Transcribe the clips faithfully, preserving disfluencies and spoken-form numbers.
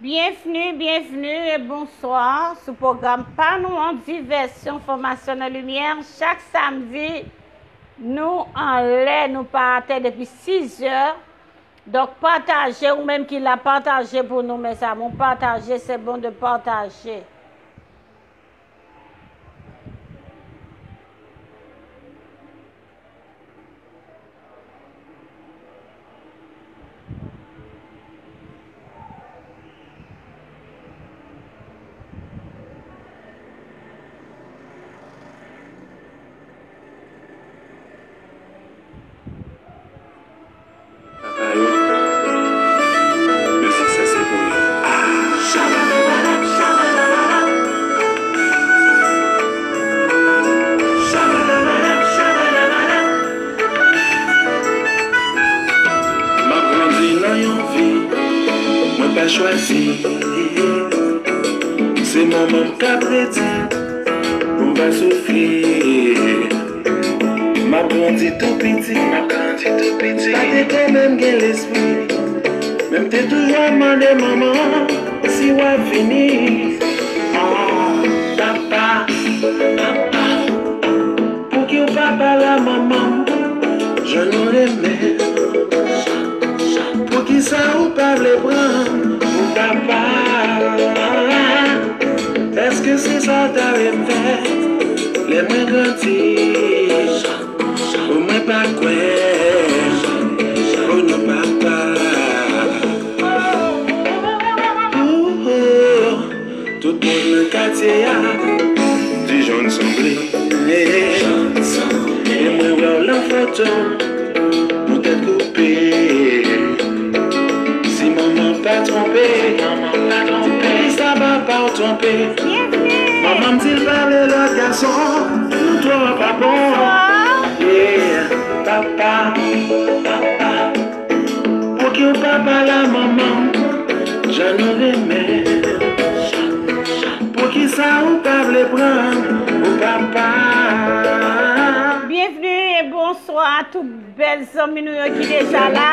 Byenvni, byenvni e bonswa sou pwogram pa nou an, divèsyon, fòmasyon nan limyè. Chak samdi, nou anlè, nou pa atè depi sis è. Donk, pataje, ou menm ki la, pataje pou nou, mezanmi. Pataje, c'est bon de partager. Papa yo, mizik sa se pou yo. Ah! M ap grandi nan yon vi mwen pa chwazi. Se manman m k ap redi pou m pa soufri. M ap grandi tou piti, m ap grandi tou piti. Pa te konprann gen lespri, men m te toujou ap mande manman si w ap vini. Ah, papa, papa, pouki w pa pale a manman m jan nou renmen? Poukisa ou pa vle pran m pou papa? Èske se sa w ta renmen fè lè mwen grandi? O mwen pa kwè, o non papa. Ouh, oh, tout moun nan katye a di jan n sanble. E mwen wè w lan foto, pou tèt koupe. Si manman pa twonpe, poukisa papa w twonpe? Manman m di l pa vle lòt gason, nou twò pa bon. Yeah, papa, papa, pouki w pa pale a manman m jan nou renmen? Poukisa ou pa vle pran m pou papa? Byenvni e bonswa a tout bèl zanmi nou yo ki deja la.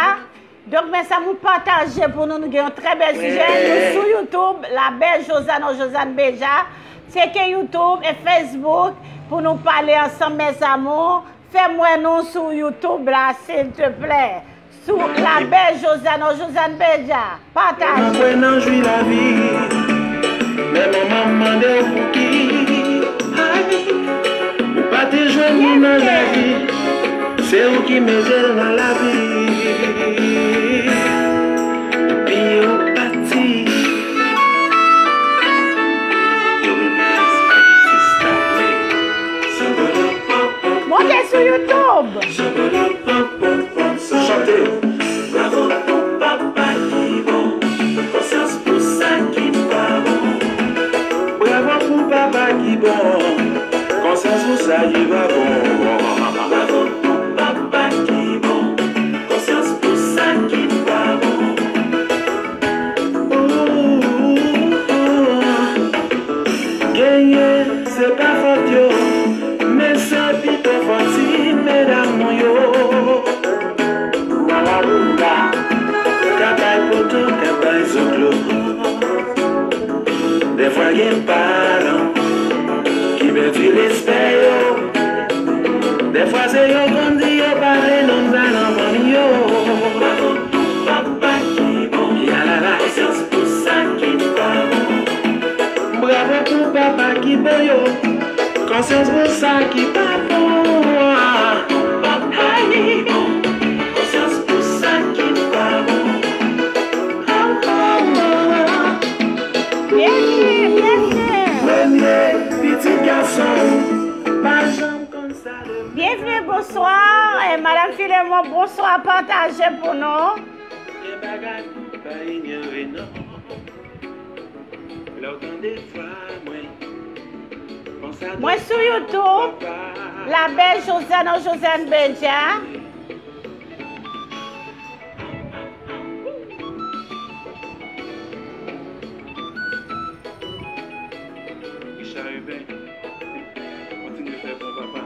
Donk, mezanmi, pataje pou nou, nou gen yon trè bèl sijè. Nou sou YouTube, La Belle Josiane, Josiane Beja. Tcheke YouTube e Facebook pou nou pale ansanm, mezanmi. Fè m wè nou sou YouTube la, silteplè. Sou La Belle Josiane, Josiane Beja. Pataje. Mwen kwè nan jwi lavi, men manman m mande w pouki. Ay, ou pa te jwenn li nan lavi, se ou ki mete l nan lavi. Epi ou pati. Monte sou YouTube. Chante. Bravo pou papa ki bon, konsyans pou sa ki pa bon. Bravo pou papa ki bon, konsyans pou sa ki pa bon. Bravo pou papa ki bon, konsyans pou sa ki pa bon. Genyen, se pa fòt yo, men se pito fòt ti medam nou yo. Nan laboul la, ka bay poto, ka bay zoklo. Dèfwa gen paran ki pèdi respè yo. Dèfwa se yo konn di yo pa vle nonm sa nan fanmi yo. Bravo pou papa ki bon. Yalala. Konsyans pou sa ki pa bon. Bravo pou papa ki bon yo. Konsyans pou sa ki pa bon. Papa ki bon. Konsyans pou sa ki pa bon. Premye pitit gason, pa janm konn sa de. Byenvni, bonswa. Eh, Madam Filemon, bonswa. Pataje pou nou. Gen bagay pou pa inyore non. Lè w tande vwa mwen, panse a Mwen sou YouTube, La Belle Josiane, Josiane Beja. Richard Urbain, kontinye fè bon papa.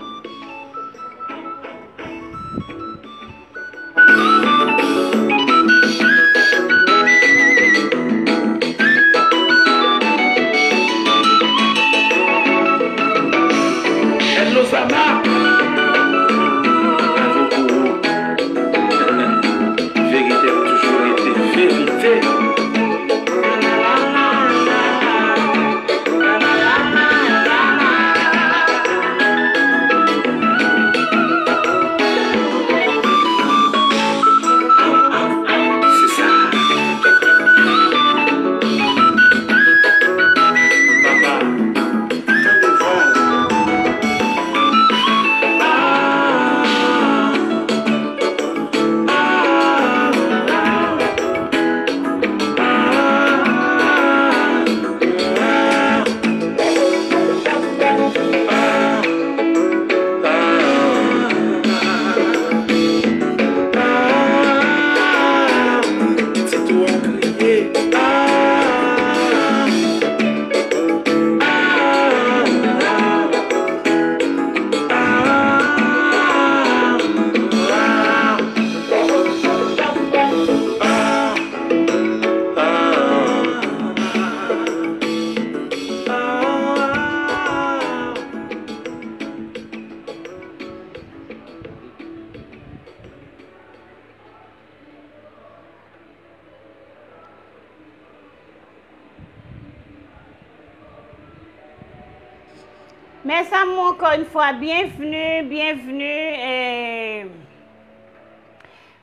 Mes amours, encore une fois, bienvenue, bienvenue. Eh,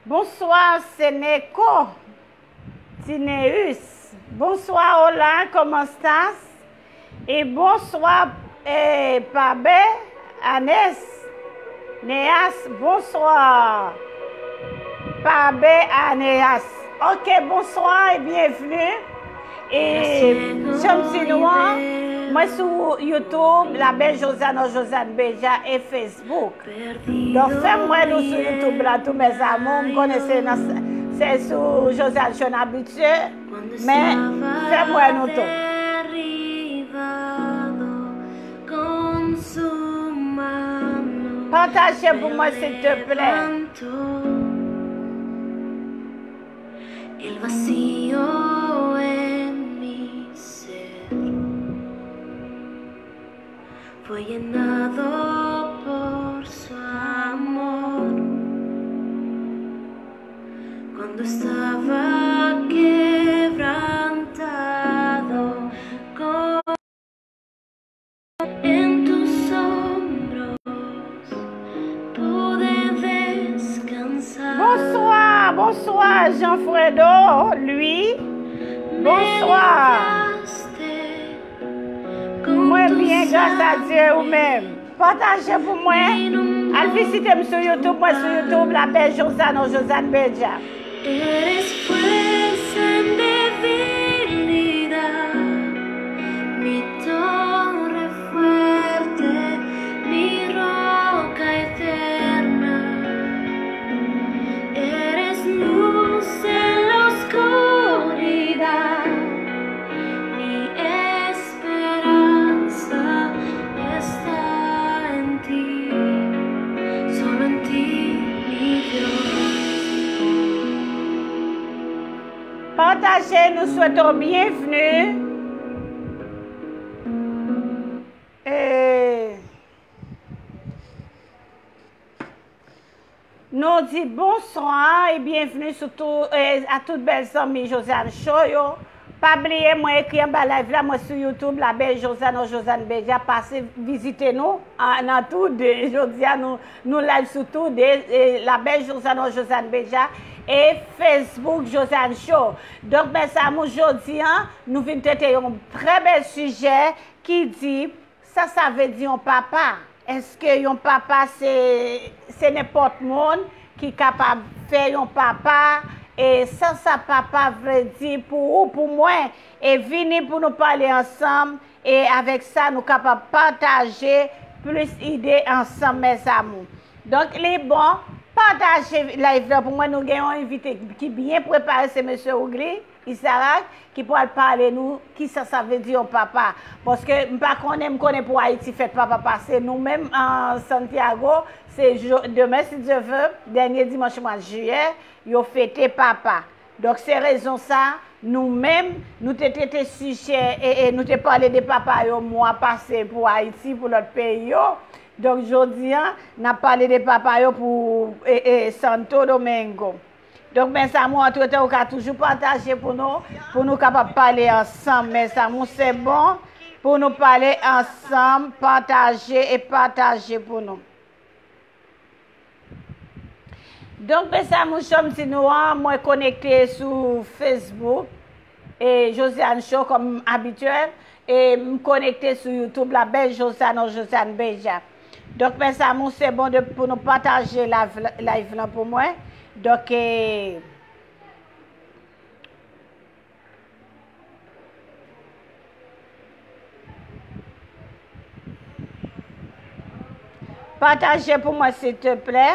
bonsoir, Sénéco, Tineus. Bonsoir, hola, comment estás? Et bonsoir, eh, Pabe, Anes, Neas, bonsoir. Pabe, Aneas. Ok, bonsoir et bienvenue. E jan m di nou an, mwen sou YouTube, La Belle Josiane or Josiane Beja e Facebook. Donk, fè m wè nou sou YouTube la tou, mes amours. M konnen se nan, se sou Josiane Show n abitye, men fè m wè nou tou. Pataje pou mwen, silteplè. El vacío en mi ser fue llenado por su amor. Cuando estaba quebrantado, en tus hombros pude descansar. Bonsoir, bonsoir, Jean Fredo, Louis. Bonsoir. Mwen byen, gras a Dye, ou menm? Pataje pou mwen. Al vizite m sou YouTube, mwen sou YouTube, La Belle Josiane or Josiane Beja. Eres fuerza en debilidad, mi torre fuerte, mi roca eterna. Eres luz en la oscuridad, mi esperanza está en ti, solo en ti, mi Dios. Pataje, nous souhaitons bienvenue. E nou di bonsoir et bienvenue sou tou, e, a tout bèl zanmi Josiane Show yo. Pa bliye, mwen ekri anba live la, mwen sou YouTube, La Belle Josiane or Josiane Beja, pase vizite nou, a, nan tou de. Jodi a, nou, nou live sou tou de, e, La Belle Josiane or Josiane Beja, e Facebook Josiane Show. Donk, mes amours, jodi a, nou vin trete yon trè bèl sijè ki di, sa sa vle di yon papa? Èske yon papa se, se nenpòt moun ki kapab fè yon papa? E sa sa papa vle di pou ou, pou mwen? E vini pou nou pale ansanm, e avèk sa, nou kapab pataje plis ide ansanm, mes amours. Donk, li bon, pataje live la pou mwen. Nou gen yon envite ki byen prepare, se mesye Ougli Isarak, ki pral pale nou kisa sa vle di yon papa. Paske m pa konnen, m konnen pou Ayiti fèt papa pase, nou menm an Santiago, se jo-, demen, si Dye ve, dènye dimanch mwa jiyè, yo fete papa. Donk, se rezon sa, nou menm, nou te trete sijè, e, e nou te pale de papa yo mwa pase pou Ayiti, pou lòt peyi yo. Donk, jodi a, n ap pale de papa yo pou, e, e, Santo Domingo. Donk, mes amours, antretan, ou ka toujou pataje pou nou, pou nou kapab pale ansanm. Mes amours, se bon pou nou pale ansanm, pataje e pataje pou nou. Donk, mes amours, jan m di nou an, mwen konekte sou Facebook, e Josiane Show kòm abityèl, e m konekte sou YouTube, La Belle Josiane or Josiane Beja. Donk, mes amours, se bon de, pou nou pataje live, live lan pou mwen. Donk, e, pataje pou mwen, silteplè.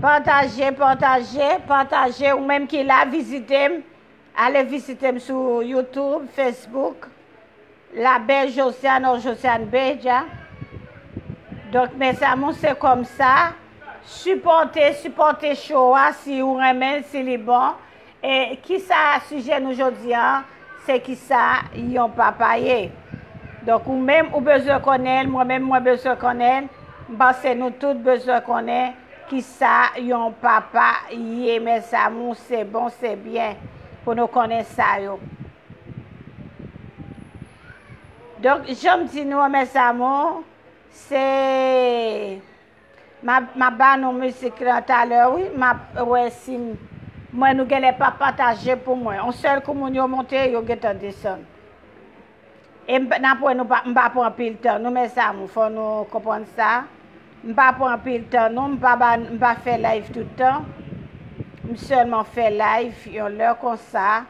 Pataje, pataje, pataje. Ou menm ki la, vizite m. Ale vizite m sou YouTube, Facebook, La Belle Josiane or Josiane Beja. Donk, mes amours, se kòmsa. Sipòte, sipòte show a si ou renmen l, si li bon. E kisa sijè nou jodi a? Se kisa yon papa ye. Donk, ou menm, ou bezwen konnen l, mwen menm, mwen bezwen konnen l. M panse nou tout bezwen konnen Kisa yon papa ye, mes amours, se bon, se byen pou nou konnen sa yo. Donk, jan m di nou an, mes amours, se, m ap, m ap ba nou mizik lan talè, wi, m ap wè si m, mwen, nou genlè pa pataje pou mwen. On sèl kou moun yo monte, yo gentan desann. E m p-, n ap wè nou pa, m pa pran anpil tan, non, mes amours, fò nou konprann sa. M pa pran anpil tan, non, m pa ba, m pa fè live tout tan. M sèlman fè live yon lè konsa,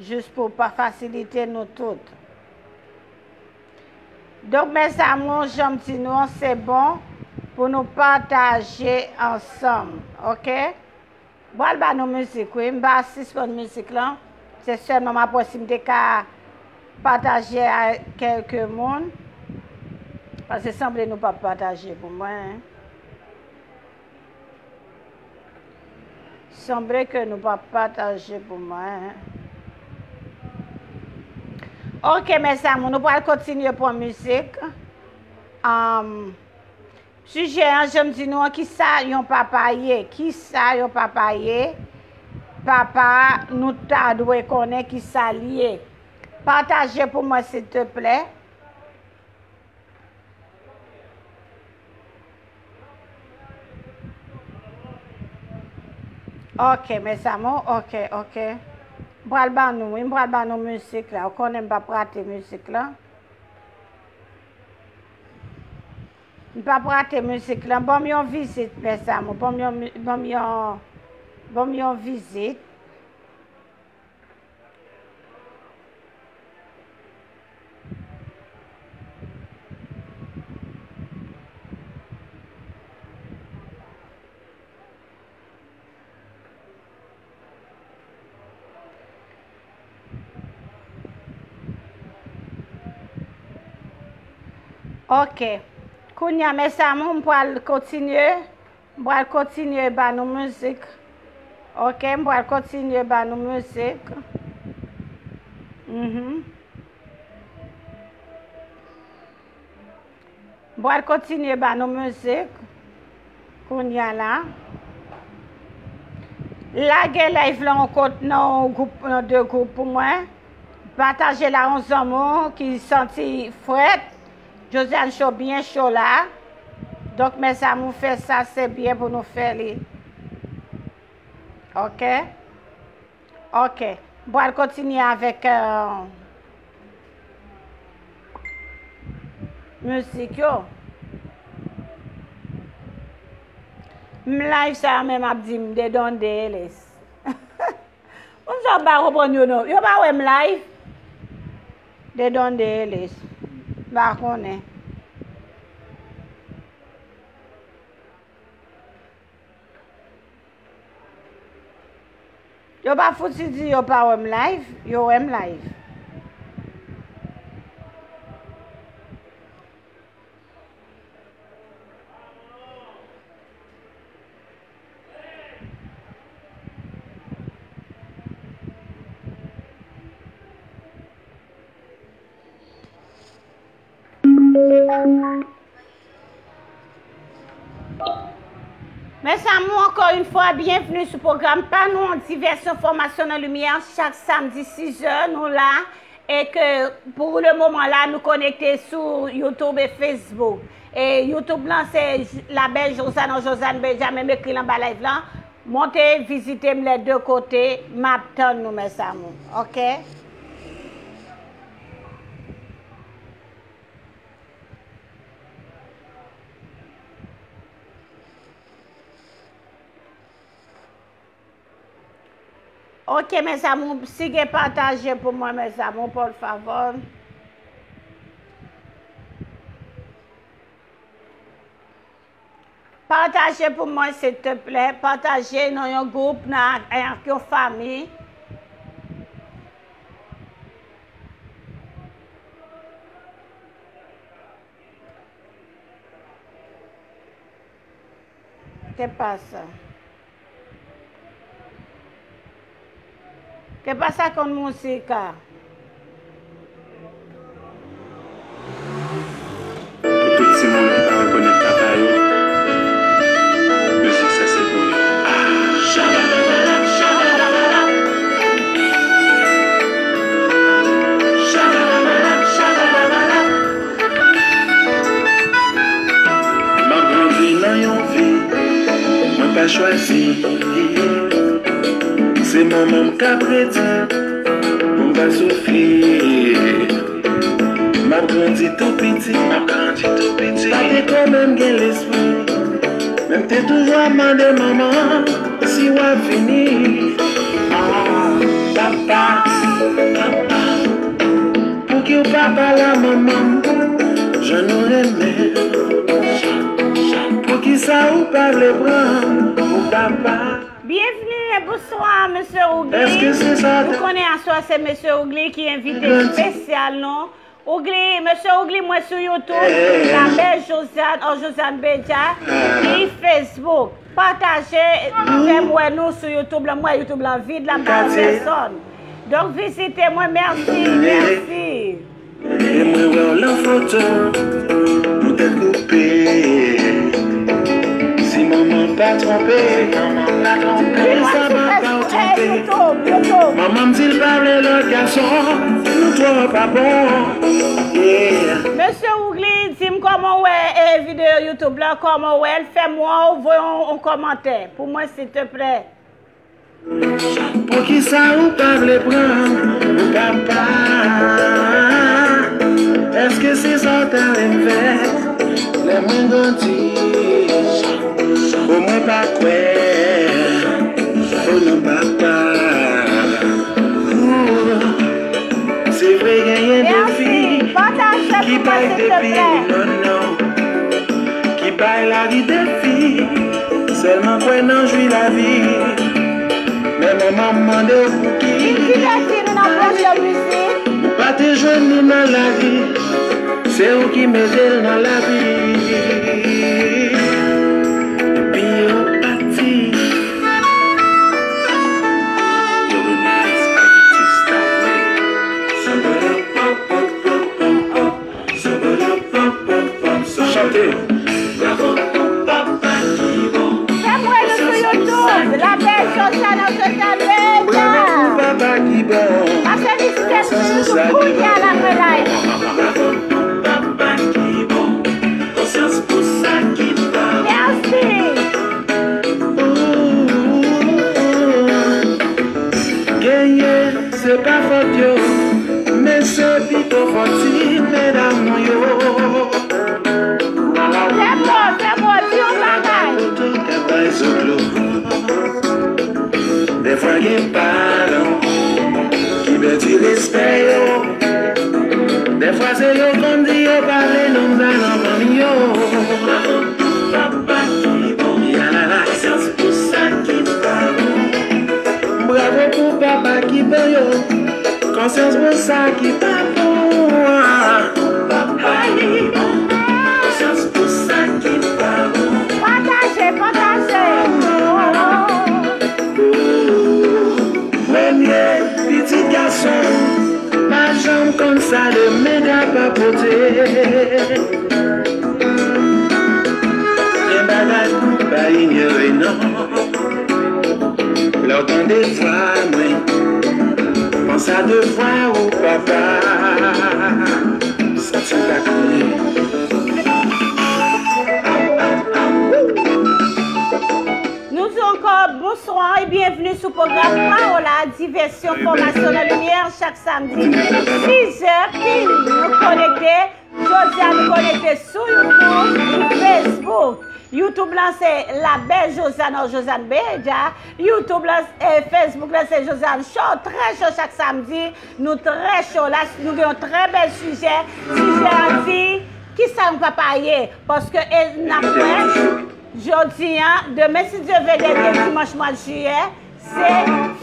jis pou pa fasilite nou tout. Donk, mes amours, jan m di nou an, se bon pou nou pataje ansanm, oke? M pral ba nou mizik, wi. M pa sispann mizik lan. Se sèlman m ap wè si m te ka pataje a kèlke moun. Paske sanble nou p ap pataje pou mwen. Sanble ke nou p ap pataje pou mwen. Oke, mes amours, nou pral kontinye pran mizik. Am, Sijè an, jan m di nou an, kisa yon papa ye? Kisa yon papa ye? Papa, nou ta dwe konnen kisa l ye. Pataje pou mwen, silteplè. Oke, mes amours, oke, oke. M pral ban nou, wi, m pral ban nou mizik la. Ou konnen m p ap rate mizik la. M p ap rate mizik lan. Ban m yon vizit, mes amours. Ban m yon mi-, ban m yon, ban m yon vizit. Oke. Kounye a, mes amours, m pral kontinye. M pral kontinye ba nou mizik. Oke, m pral kontinye ba nou mizik. Mhm. M pral kontinye ba nou mizik kounye a la. Lage live lan yon kot nan yon gwoup, nan de gwoup pou mwen. Pataje l a yon zanmi w ki santi frèt. Josiane Cho byen cho la. Donk, mes amours, fè sa, se byen pou nou fè li. Oke? Oke. M pral kontinye avèk, euh, mizik yo. M live sa yo menm ap di m de Don de Elis. Moun sa yo pa konprann yo non. Yo pa wè m live. De Don de Elis. M pa konnen. Yo pa fouti di yo pa wè m live, yo wè m live. Mes amours, encore une fois, bienvenue sou pwogram pa nou an, Diversion, Fòmasyon nan Limyè, chak samdi sis è, nou la. E ke pou le moman la, nou konekte sou YouTube e Facebook. E YouTube lan, se J-, La Belle Josane, Josane Benjamin, m ekri l anba live lan. Monte vizite m lè de kote, m ap tann nou, mes amours. Oke? Oke, mes amours, si gen pataje pou mwen, mes amours, por favor. Pataje pou mwen, silteplè. Pataje nan yon gwoup, nan, ak yon fanmi. Ke pasa? Ke pasa con música? Pou tout timoun ki pa rekonèt papa yo, mizik Manman m ka predi pou m pa soufri. M ap grandi tou piti, m ap grandi tou piti. Pa te ko menm gen lespri. Men m te toujou ap mande manman si w ap vini. Ah, papa, papa, pouki w pa pale a manman m jan nou renmen? Poukisa ou pa vle pran pou papa? Bienvenue et bonsoir, Mesye Ougli. Èske se sa? Nou konnen aswè se Mesye Ougli ki envite espesyal nou. Ougli, Mesye Ougli, mwen sou YouTube, La Belle Josiane, or Josiane Beja, ni Facebook. Pataje, fè m wè nou sou YouTube la, m wè YouTube la vid la, m pa wè pèsòn. Donk, vizite mwen, mèsi, mèsi. E mwen wè w lan foto, nou tèt koupe. Si manman pa twonpe, Elizaba pa w twonpe. Manman m di l pa vle lòt gason, nou twò pa bon. Yeah. Mesye Ougli, di m kòman w wè eh, videyo YouTube la, kòman w wè l, fè m wè w, voye yon, yon kòmantè pou mwen, silteplè. Poukisa ou pa vle pran pou papa? Èske se sa w ta renmen fè lè mwen grandi? O mwen pa kwè. O non papa. Ooh. Se vre genyen de fi ki bay depi non non, ki bay lavi defi, sèlman kwè nan jwi lavi. Men manman m mande w pouki ou pa te jwenn nou nan lavi. Se ou ki mete l nan lavi. Epi yo pati. Yo vin res ak ti style. Chante. Fè m wè nou sou YouTube, La Belle Josiane, Josiane Beja. Bravo pou papa ki bon. Pase li sou YouTube kounye a la mwen live. Bravo pou papa ki bon. Konsyans pou sa ki pa bon. Mèsi. Genyen, se pa fòt yo, men se pito fòt ti medam nou yo. Fè mo, fè mo, di yon bagay. Poto ka bay zòt lou. Dèfwa gen paran ki pèdi respè yo. Dèfwa se yo konn di yo pa vle nonm sa nan fanmi yo. Papa ki bon, yalala, konsyans pou sa ki pa bon. Bravo pou papa ki bon yo. Konsyans pou sa ki pa bon. Papa ki bon. Konsyans pou sa ki pa bon. Pataje, pataje. Premye pitit gason, pa janm konn sa de mega pa pote. Gen bagay pou pa inyore non. Lè w tande vwa mwen, panse a de vwa ou papa. Santi l pa kriye. Nou di ankò bonswa e byenvni sou pwogram Paola, divèsyon, fòmasyon nan limyè, chak samdi, sis è pil. Nou konekte, jodi a nou konekte sou YouTube, Facebook. YouTube lan se La Belle Josiane, or Josiane Beja. YouTube lan, eh, Facebook lan se Josiane Show, trè cho chak samdi. Nou trè cho la, nou gen yon trè bèl sijè. Sijè an di, kisa yon papa ye? Paske, e, n ap wè, jodi an, demen, si Dye vle, dènye dimanch mwa jiyè, se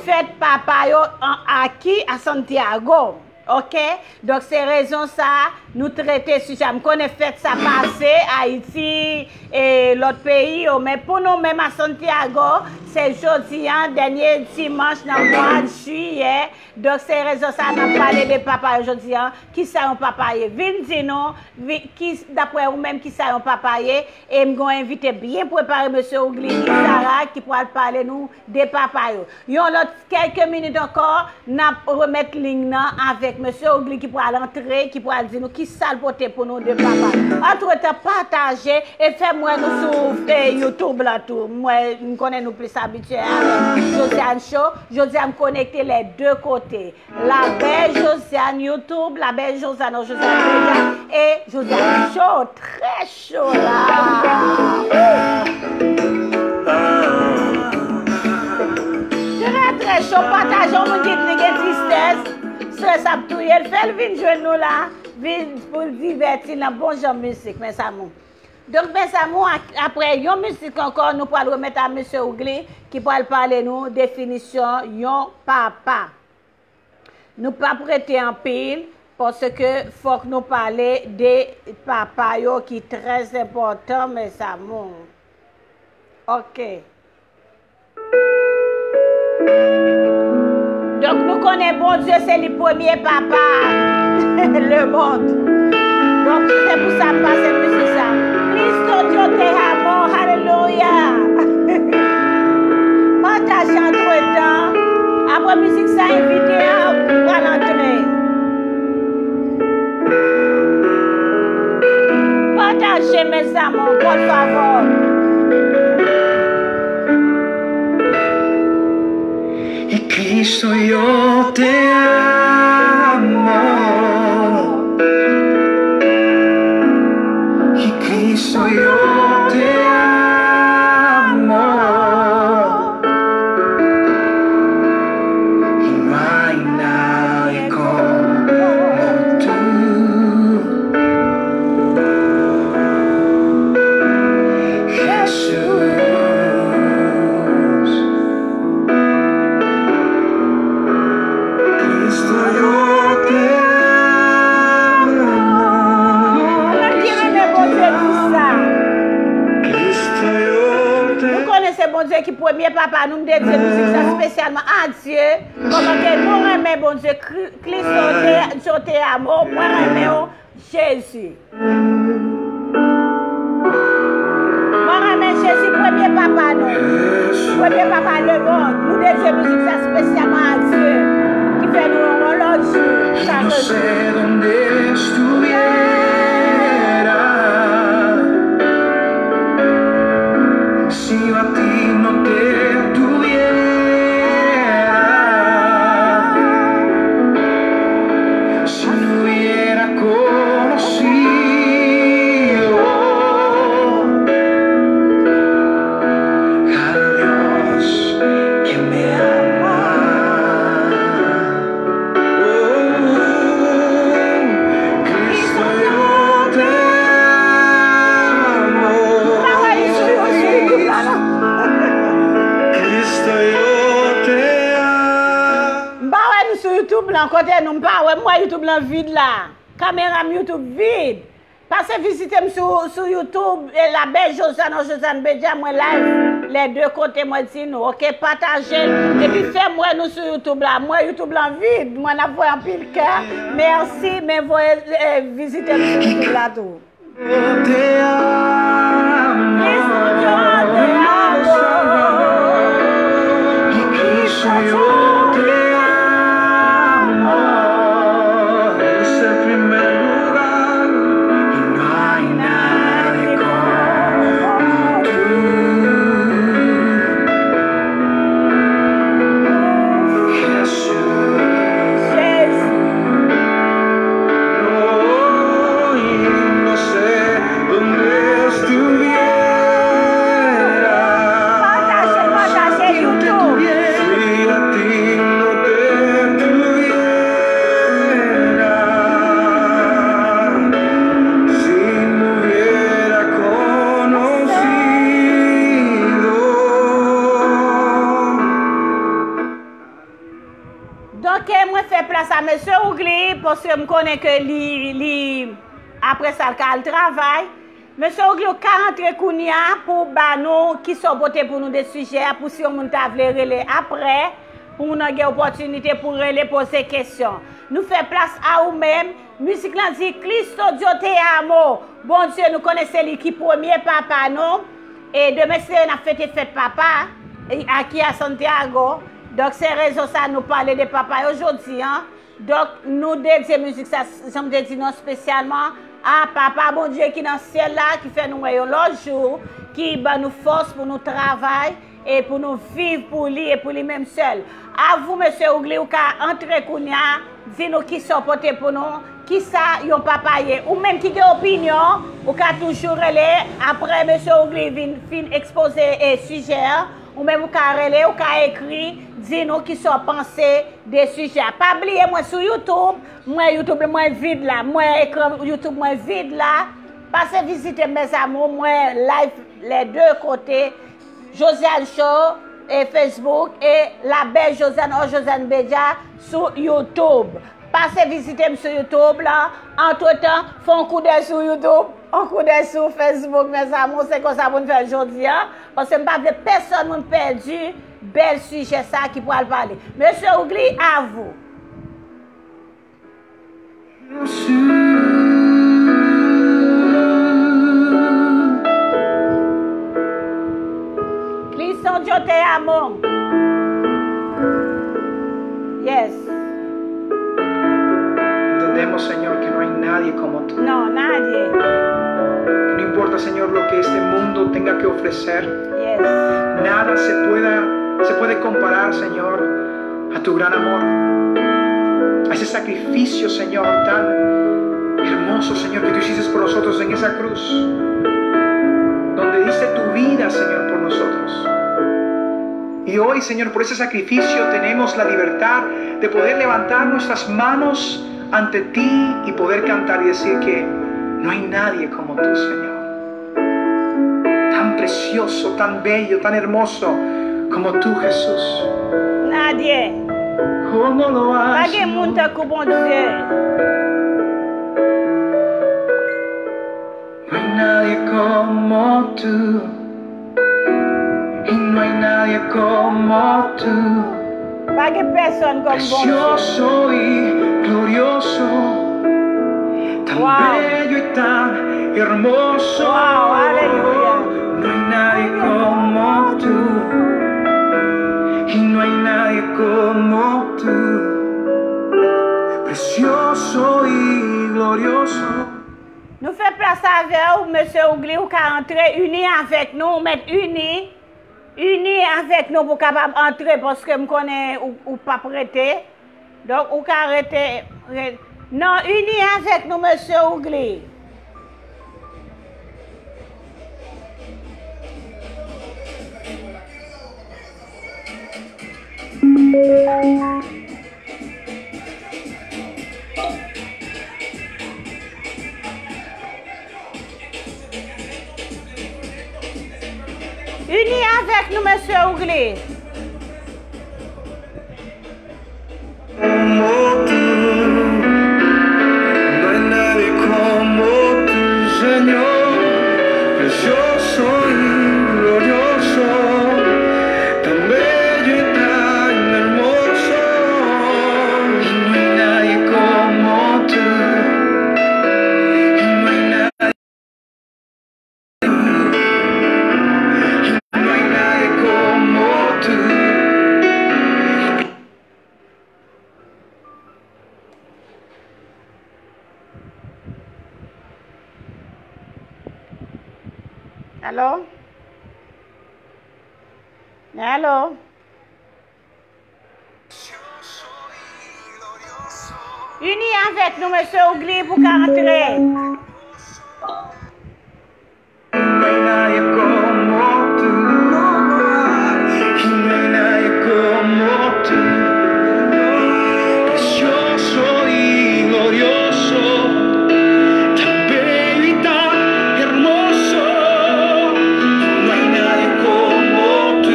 fèt papa yo an Aki, a Santiago. Oke? Donk, se rezon sa a, nou trete sijè a. M konnen fèt sa pase, Ayiti, e lòt peyi yo, men pou nou menm a Santiago, se jodi an, dènye dimanch nan mwa jiyè. Donk, se rezon sa a, n ap pale de papa yo jodi an. Kisa yon papa ye? Vin di nou, vi- ki, daprè ou menm, kisa yon papa ye? E m gen yon envite byen prepare, mesye Ougli Sara, ki pral pale nou de papa yo. Yon lòt kèlke minit ankò, n ap remèt liy nan avèk Mesye Ougli ki pral antre, ki pral di nou ki sa l pote pou nou de papa. Antretan, pataje e fè m wè nou sou, eh, YouTube la tou. Mwen, m konnen nou plis abitye avèk Josiane Show. Jodi a, m konekte les deux côtés. La Belle Josiane YouTube, La Belle Josiane, Josiane Media, e Josiane Show, trè cho la. Trè, trè cho, pataje yon moun ki gen tristès, strès ap touye l, fè l vin jwenn nou la, vin pou l divèti nan bon jan mizik, mes amours. Donk, mes amours, a-, apre yon mizik ankò, nou pral remèt a Mesye Ougli, ki pral pale nou definisyon yon papa. Nou p ap rete anpil, paske fòk nou pale de papa yo ki trè enpòtan, mes amours. Ok. Donk, nou konnen Bondye se li premye papa lemonn. Donk, se pou sa m pase mizik sa. Cristo, yo te amo, alelouya. Pataje antretan. Apre mizik sa, envite an pral antre. Pataje, mes amours, por favor. Y Cristo, yo te amo. Y Cristo, yo te amo. Y no hay nadie como tú. Jesús. Cristo, yo te amo. Mwen ki renmen Bondye di sa. Cristo, yo te Nou konnen se Bondye ki premye papa nou, m dedye mizik sa espesyalman a Dye. Kòman ke nou renmen Bondye, Kri-, Cristo te, yo te amo, mwen renmen w, Jezi. Mwen renmen Jezi, premye papa nou. Premye papa lemonn. Nou dedye mizik sa espesyalman a Dye, ki fè nou yon lòt jou chak jou. Yo no sé dónde estuviera si yo a ti no te tuviera. Si no hubiera conocido al Dios que me ama. Oh, Cristo, yo te amo. Cristo, yo te amo. M pa wè nou sou YouTube lan, kote nou, m pa wè, m wè YouTube lan vid la. Kamera m YouTube vid. Pase vizite m sou, sou YouTube, eh, La Belle Josiane, Josiane Media, mwen live, les deux côtés, mwen di nou, ok, pataje l, epi fè m wè nou sou YouTube la. M wè YouTube lan vid, mwen ap wè anpil kè. Mèsi, men voye, eh, vizite m sou YouTube la tou. Te amo, Cristo, yo te amo. Y Cristo, yo te amo. Eres el primer lugar y no hay nadie como tú. Jesús. No, y no sé dónde estuviera. Pataje, pataje YouTube. Si a ti no te tuviera, si no hubiera conocido. Donk, eh, mwen fè plas a Mesye Ougli, paske m konnen ke li, li, apre sa, l ka al travay. Mesye Ougli, ou ka rantre kounye a pou w ba nou kisa w pote pou nou de sijè a, pou si yon moun ta vle rele apre, pou moun nan gen opòtinite pou rele, poze kesyon. Nou fè plas a ou menm. Mizik lan di, Cristo, yo te amo. Bondye, nou konnen se li ki premye papa nou. E demen, se n ap fete fèt papa, e, aki a Santiago. Donk, se rezon sa nou pale de papa yo jodi a. Donk, nou dedye mizik sa, jan m te di nou, espesyalman a Papa Bondye ki nan syèl la, ki fè nou wè yon lòt jou, ki ban nou fòs pou nou travay e pou nou viv pou li e pou li menm sèl. A vous, mesye Ougli, ou ka antre kounye a, di nou kisa w pote pou nou, kisa yon papa ye. Ou menm ki gen opinyon, ou ka toujou rele, apre mesye Ougli vin, fin ekspoze e sijè a, ou menm ou ka rele, ou ka ekri, di nou kisa w panse de sijè a. Pa bliye mwen sou YouTube, mwen YouTube mwen vid la, mwen ekran YouTube mwen vid la. Pase vizite m, mes amours, mwen live les deux côtés, Josiane Show e Facebook e La Belle Josiane or Josiane Bedia sou YouTube. Pase vizite m sou YouTube la. Antretan, fè yon koudèy sou YouTube, yon koudèy sou Facebook, mes amours, se konsa pou n fè l jodi a. Paske m pa vle pèsonn moun pèdi bèl sijè sa ki pral pale. Mesye Ougli, a vous. Clisson, yo te amo. Yes. Entendemos, Señor, que no hay nadie como tú. No, nadie. Que no importa, Señor, lo que este mundo tenga que ofrecer. Yes. Nada se pueda, se puede comparar, Señor, a tu gran amor, a ese sacrificio, Señor, tan hermoso, Señor, que tú hiciste por nosotros en esa cruz, donde diste tu vida, Señor, por nosotros. Y hoy, Señor, por ese sacrificio tenemos la libertad de poder levantar nuestras manos ante ti y poder cantar y decir que no hay nadie como tú, Señor. Tan precioso, tan bello, tan hermoso como tú, Jesús. Nadie. ¿Cómo lo has? Pa gen moun tankou Bondye. No hay nadie como tú. Y no hay nadie como tú. Pa gen pèsonn kòm Bondye. Precioso y glorioso, tan Wow. bello y tan hermoso. Wow, aleluya. No hay nadie como tú. Y no hay nadie como tú. Precioso y glorioso. Nou fè plas avè w, mesye Ougli, ou ka antre, ini avèk nou, ou mèt ini, ini avèk nou pou w kapab antre, paske m konnen ou, ou p ap rete. Donk, ou ka rete, re-, non, ini avèk nou, mesye Ougli. Ini avèk nou, mesye Ougli. Como tú, no hay nadie como tú, Señor, precioso y glorioso, tan bello y tan hermoso, y no hay nadie como tú, y no hay nadie. Alo? Alo? Ini avèk nou, mesye Ougli, pou ka antre. No hay nadie como tú. Y no hay nadie como tú. Precioso y glorioso, tan bello y tan hermoso. No hay nadie como tú.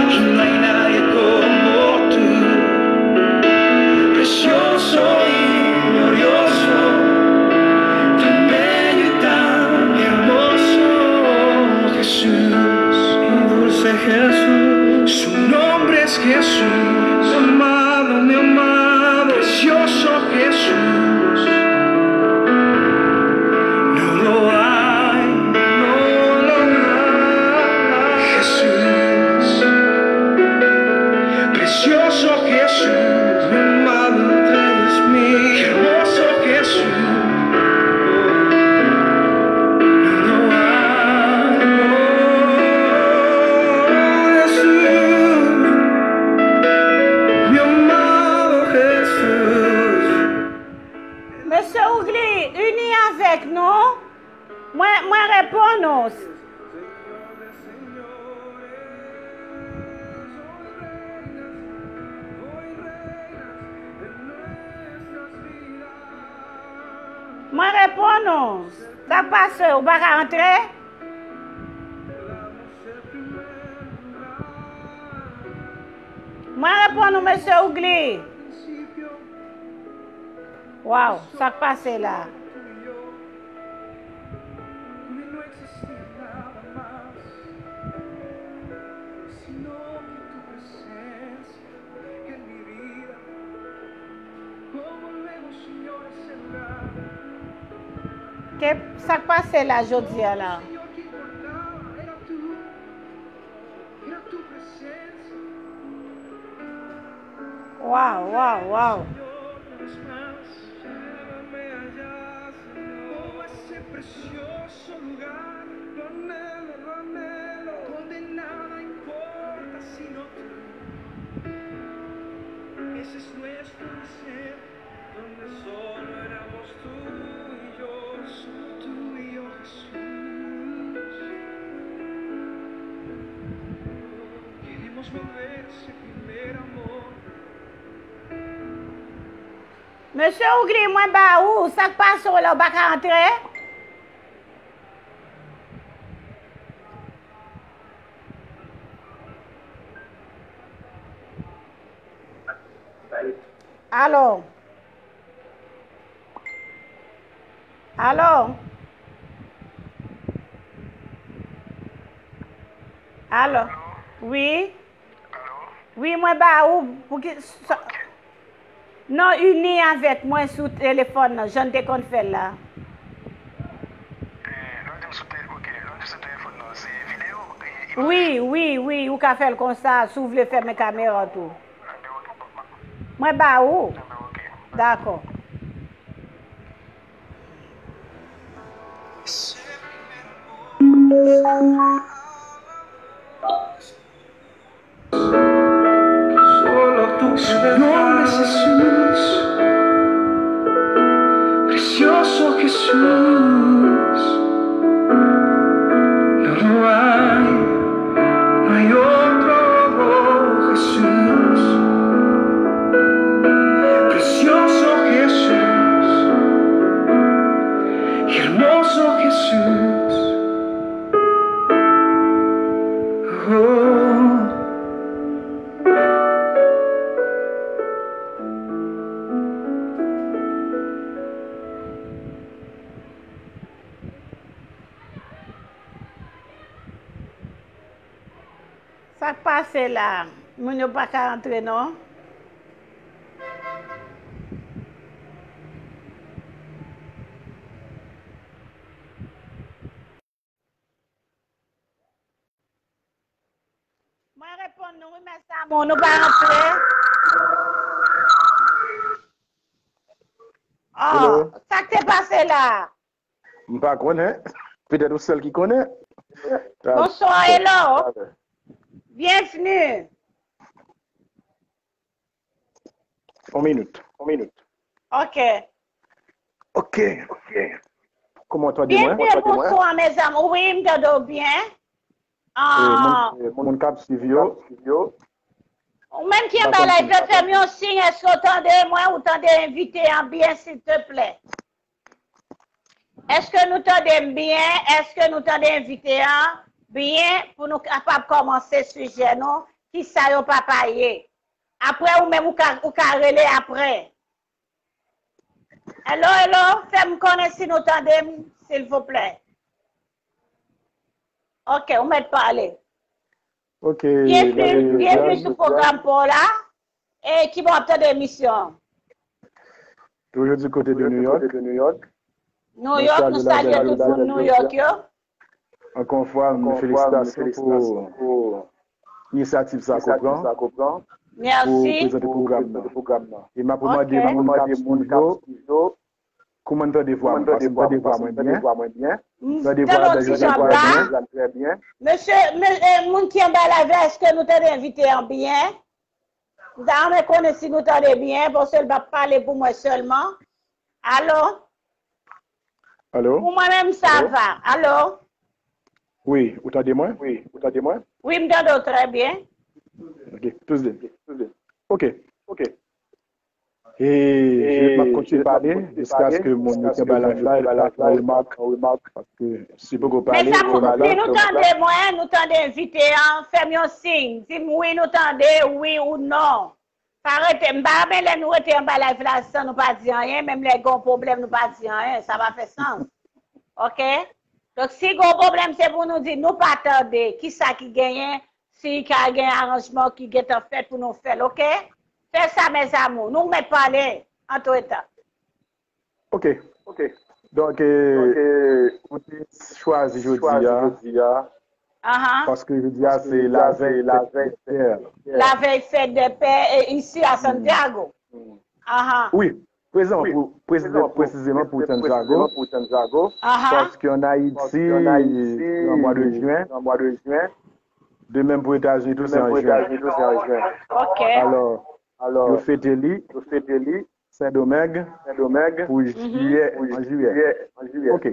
Y no hay nadie como tú. Precioso y glorioso, tan bello y tan hermoso, Jesús, mi dulce Jesús. Su nombre es Jesús, amado, mi amado, precioso Jesús. No lo hay, no lo hay, Jesús, precioso Jesús. Mwen reponn ou. Sa k pase? Ou pa ka antre? Mwen reponn ou, mesye Ougli. Waw, sa k pase la? Ke, sa k pase la jodi a la? Waw, waw, waw. Mesye Ougli, mwen ba ou, sa k pase w la, ou pa ka antre? Alo? Alo? Alo? Wi? Wi, mwen ba ou, pouki sa? Non, ini avèk mwen sou telefòn nan, jan n te konn fè l la. Wi, wi, wi, ou ka fè l konsa, si w vle fèmen kamera w tou. Mwen ba ou. Dakò. Solo tú puedes darme, Jesús, precioso Jesús. No lo hay, no hay otro Jesús. Precioso Jesús, hermoso Jesús. Oh. Sa k pase la? Moun yo pa ka antre non. Mwen reponn nou wi, mèsi amou, nou pa rantre. Oh, sa k te pase la? M pa konnen. Petèt ou sèl ki konnen. Bonswa, hello. Byenvni. On minit, on minit. Ok. Ok, ok. Kòman w tande mwen? Byenvni, bonswa, mezanmi. Wi, m tande w byen. Ah. Moun k ap swiv yo. Ou menm ki anba live la, fè m yon siy, èske w tande mwen? Ou tande envite an byen, silteplè? Èske nou tande m byen? Èske nou tande envite an byen pou nou kapab kòmanse sijè nou? Kisa yo papa ye? Apre ou menm ou ka, ou ka rele apre. Hello, hello, fè m konnen si nou tande m, silvouplè. Ok, ou mèt pale. Ok, byenvni, byenvni sou pwogram pa w la. E ki bò w ap tande emisyon an? Toujou di kote de New York. New York, nou salye tout moun New York yo. Ankò yon fwa, felisitasyon pou inisyativ sa ke w pran pou prezante pwogram nan. E m ap remande moun k ap swiv yo, kòman n tande vwa mwen, paske m tande vwa mwen byen. M tande vwa Bèl Jozèf trè byen. Mesye, me- eh, moun ki anba live la, èske nou tande envite an byen? M ta renmen konnen si nou tande byen, paske l p ap pale pou mwen sèlman. Alo? Alo? Pou mwen menm, sa va. Alo? Wi, ou tande mwen? Wi, ou tande mwen? Wi, m tande w trè byen. Ok, tous deux. Ok. Ok. E je m ap kontinye pale jiskaske moun yo ki anba live la fè yon remak. Paske si poko pale, fò m pale. Mezanmi, si nou tande mwen, nou tande envite an, fè m yon siy. Di m wi nou tande, wi ou non. Pa rete, m pa renmen lè nou rete anba live la san nou pa di anyen, menm lè gen yon pwoblèm nou pa di anyen, sa pa fè sans. Oke? Donk si gen yon pwoblèm se pou nou di nou pa tande, kisa ki genyen, si ka gen aranjman ki gentan fèt pou nou fè l, oke? Fè sa mes amours, nou mèt pale antretan. Ok. Donk, eh, mwen te chwazi jodi a, paske jodi a se lavèy fèt dè pè. Lavèy fèt dè pè e isi a Santiago. Wi, prezan, presizeman pou Santiago, paske an Ayiti, nan mwa de jen, de menm pou Etazini tou se an jen. Ok. Alò, yo fete li, Sendomeng, pou jiyè, an jiyè. Ok.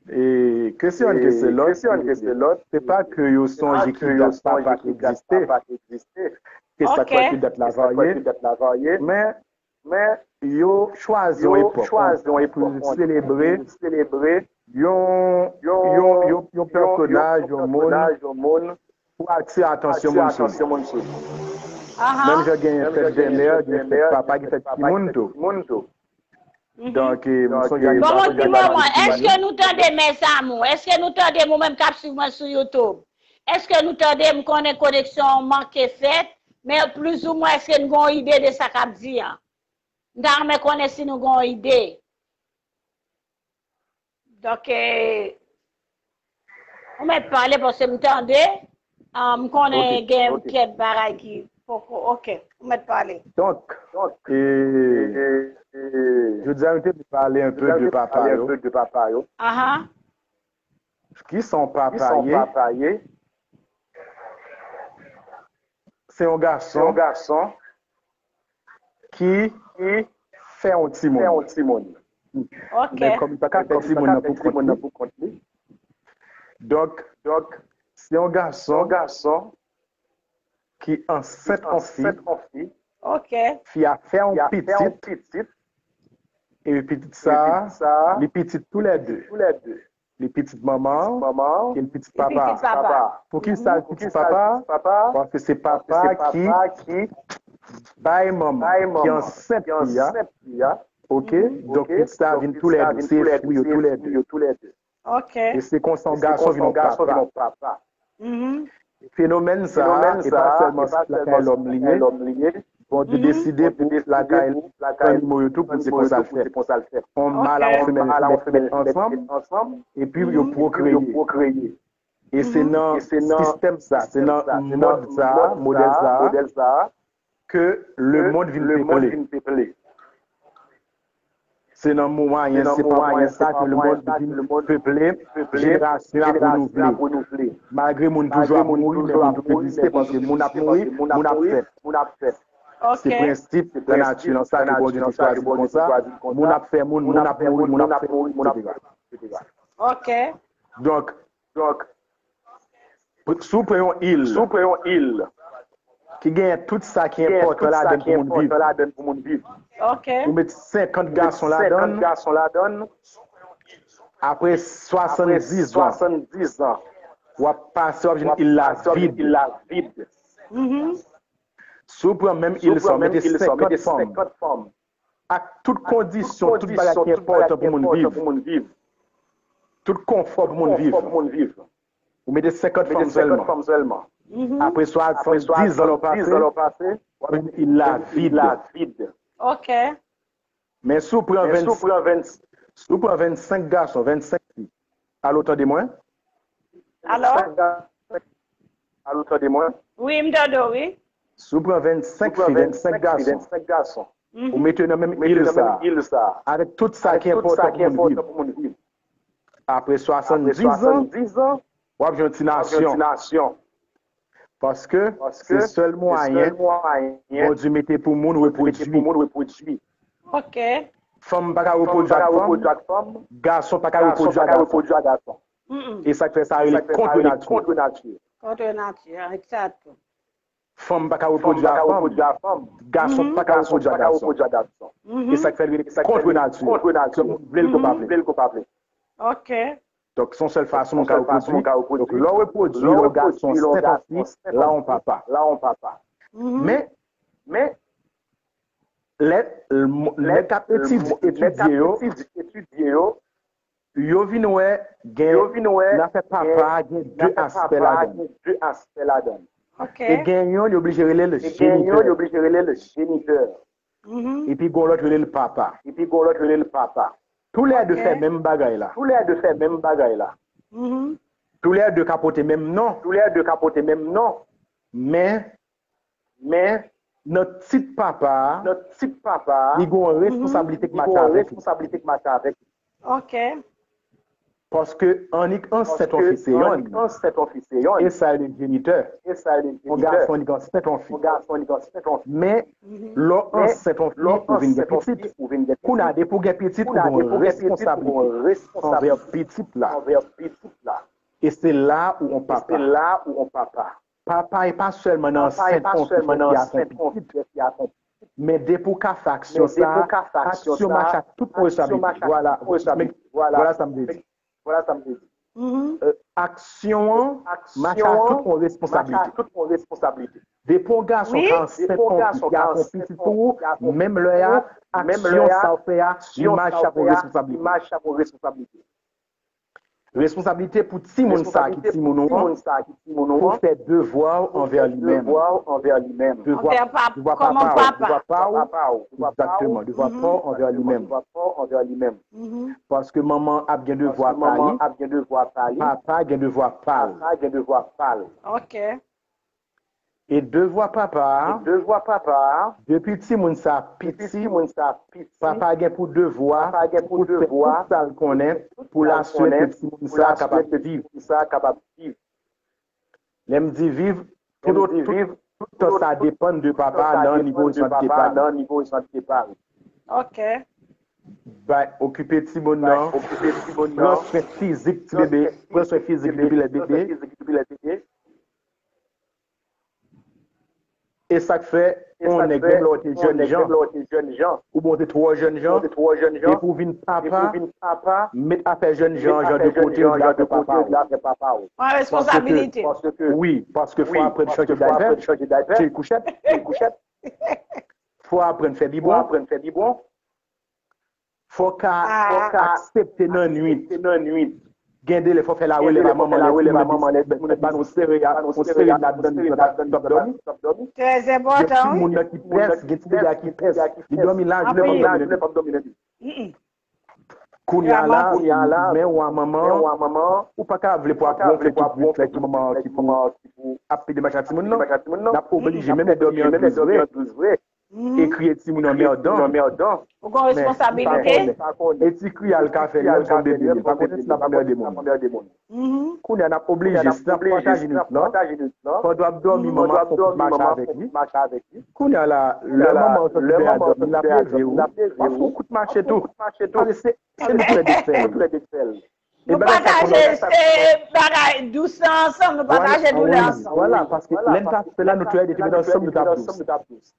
E kesyon an ke se lòt, se pa ke yo sonje ki dat papa egziste, ke sa k fè ke dat la varye, men yo chwazi yon epòk pou selebre yon, yon, yon, yon pèsonaj, yon moun, pou atire atansyon moun sou li. Menm jan gen fèt dè mè, gen fèt papa, gen fèt timoun tou. Donk, m sonje. Ban mwen yon ti moman, èske nou tande mes amours? Èske nou tande m ou menm k ap swiv mwen sou YouTube? Èske nou tande m? M konnen koneksyon an manke fèt, men plizoumwen èske n gen yon ide de sa k ap di an? M ta renmen konnen si nou gen yon ide. Donk, ou mèt pale paske m tande, m konnen gen kèk bagay ki poko, ok, ou mèt pale. Donk, jodi a nou te vle pale enpe de papa yo. Kisa yon papa ye? Se yon gason ki fè yon timoun. Men kòm li pa ka fè timoun nan pou kont li, donk, se yon gason ki ansent yon fi. Fi a fè yon pitit. Epi pitit sa a, li pitit toulède. Li pitit manman an e l pitit papa a. Poukisa l pitit papa a? Paske se papa ki bay manman, ki ansent fi a. Ok? Donk pitit sa a vin toulède, se efwi yo toulède. E se konsa yon gason vin yon papa. Fenomèn sa a, e pa sèlman lakay lòm li ye. Bondye deside pou lakay zannimo yo tou pou se konsa l fèt. Yon mal ak yon femèl fèt ansanm, epi yo pwokreye. E se nan sistèm sa, se nan mòd sa, modèl sa, ke lemonn vin peple. Se nan mwayen, se pa mwayen sa ke lemonn vin peple, jenerasyon ap renouvle. Malgre moun toujou ap mouri, men moun toujou egziste paske moun ap mouri, moun ap fèt. Se prensip nan nati lan sa ke Bondye te chwazi konsa. Moun ap fè moun, moun ap mouri, moun ap fèt, etsetera. Donk, si w pran yon il, si w pran yon il ki genyen tout sa ki enpòtan ladan l pou moun viv, ou met senkant gason ladan l, apre swasanndizan, w ap pase, w ap jwenn il la vid. Si w pran menm il sa, w mete senkant fanm, ak tout kondisyon, tout bagay ki enpòtan pou moun viv, tout konfò pou moun viv, ou mete senkant fanm sèlman. Apre swasanndizan lè w pase, w ap jwenn il la vid. Men si w pran vennsenk gason, vennsenk fi, alo, tande mwen? Alo? Wi, m tande w, wi. Si w pran vennsenk fi, vennsenk gason, ou mete yo nan menm il sa a, avèk tout sa ki enpòtan pou moun viv, apre swasanndizan, w ap jwenn yon ti nasyon. Paske se sèl mwayen Bondye mete pou moun repwodui. Fanm pa ka repwodui ak fanm, gason pa ka repwodui ak gason. E sa k fè sa rele kont nati. Kont nati, egzakte. Fanm pa ka repwodui a fanm. Gason pa ka repwodui a gason. E sa k fè l rele kont nati. Ke moun vle l ke w pa vle. Ok. Donk, se yon sèl fason moun ka repwodui. Donk, lè w repwodui, lè w gason ansent yon fi, la w papa. Men, men, lè nèg k ap etidye yo, yo vin wè gen nan fè papa a gen de aspè ladan l. E gen yonn, yo oblije rele l jenitè. Epi gen yon lòt rele l papa. Toulède fè menm bagay la. Toulède ka pote menm non. Men, men, nan tit papa a, li gen yon responsablite k mache avèk li. Ok. Paske annik ansent yon fi se yonn. E sa rele jenitè. Yon gason annik ansent yon fi. Men, lè w ansent yon fi, ou vin gen pitit. Kounye a, depi w gen pitit, ou gen yon responsablite anvè pitit la. E se la ou yon papa. Papa e pa sèlman nan ansent yon fi fè fi a fè yon pitit. Men depi w ka fè aksyon sa a, aksyon mache ak tout yon responsablite. Vwala, vwala sa m vle di. Aksyon an mache ak tout yon responsablite. Depi yon gason ka ansent yon fi, ki a fè yon pitit pou ou, menm lè a, aksyon sa w fè a, li mache ak yon responsablite. Responsablite pou timoun sa a ki timoun ou an, pou fè devwa w anvè li menm. Devwa, devwa papa w, devwa pa w. Egzakteman, devwa pa w anvè li menm. Paske manman ap gen devwa pa li, papa gen devwa pa l. E devwa papa a, depi timoun sa a piti, papa gen pou devwa pou l fè tout sa l konnen pou l asire ke timoun sa a kapab viv. Lè m di viv, tout, tout, tout tan sa a depann de papa a nan nivo responsablite pa l. Ok. Bay, okipe timoun nan, pran swen fizik ti bebe, pran swen fizik depi lè bebe. E sa k fè, yon nèg, menm lè w te jèn jan, oubyen w te twò jèn jan, depi w vin papa, met afè jèn jan an jan de kote, ou di afè papa w. Pran responsabilite. Wi, paske fò w aprann chanje daypè, chanje kouchèt. Fò w aprann fè bibwon. Fò w ka aksepte nan nwit. Gen de lè fò w fè larelèv a manman lè timoun nan di, ba nou sereya, yon sereya ladan li, w ap dòmi. Gen timoun nan ki pès, gen ti bebe a ki pès, li dòmi lajounen, p ap dòmi nan li. Kounye a la, men w a manman, ou pa ka vle pou w ap ronfle tout nwit la epi manman an ki pou ap pede mache ak timoun nan. N ap oblije menm lè dòmi an dous vre. E kriye timoun an mèdan. Ou gen responsabilite. E ti kri a l ka fè li menm se yon bebe li, li pa konnen si l ap anmède moun. Kounye a n ap oblije, si n ap pataje nwit lan, pandan w ap dòmi, manman ap fè yon kout mache avèk li. Kounye a la, lè manman an sòti dèyè a dòmi, l ap leve w, w ap fè yon kout mache tou. Paske se, se nou trè de sèl. Nou pataje bagay dous la ansanm, nou pataje doulè ansanm. Vwala, paske lè n t ap fè la, nou trè de te met ansanm, nou t ap dous.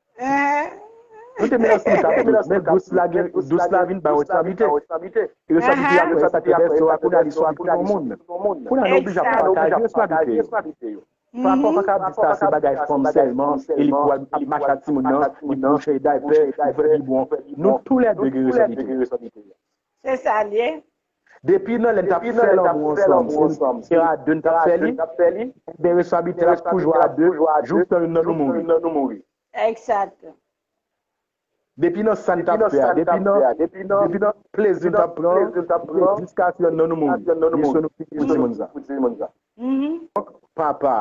Nou te met ansanm, nou t ap dous. Men dous la, dous la vin bay responsabilite. E responsabilite a fè sa te vèso a, kounye a li sou kont yon moun. Kounye a nou oblije ap pataje responsabilite yo. Papa pa ka ap di sa se bagay fanm sèlman, e li pou al ap mache ak timoun nan, li pou chanje daypè, li pou fè bibwon. Nou toulède gen responsabilite. Se sa l ye. Depi nan lè n t ap fè lanmou ansanm, se a de n t ap fè li, ebyen responsabilite l ap toujou a de, jouktan youn nan nou mouri. Egzakte. Depi nan sa n t ap fè a, depi nan, depi nan plezi n t ap pran, jiskaske yonn nan nou mouri, li sou nou ki pou timoun sa. Donk, papa,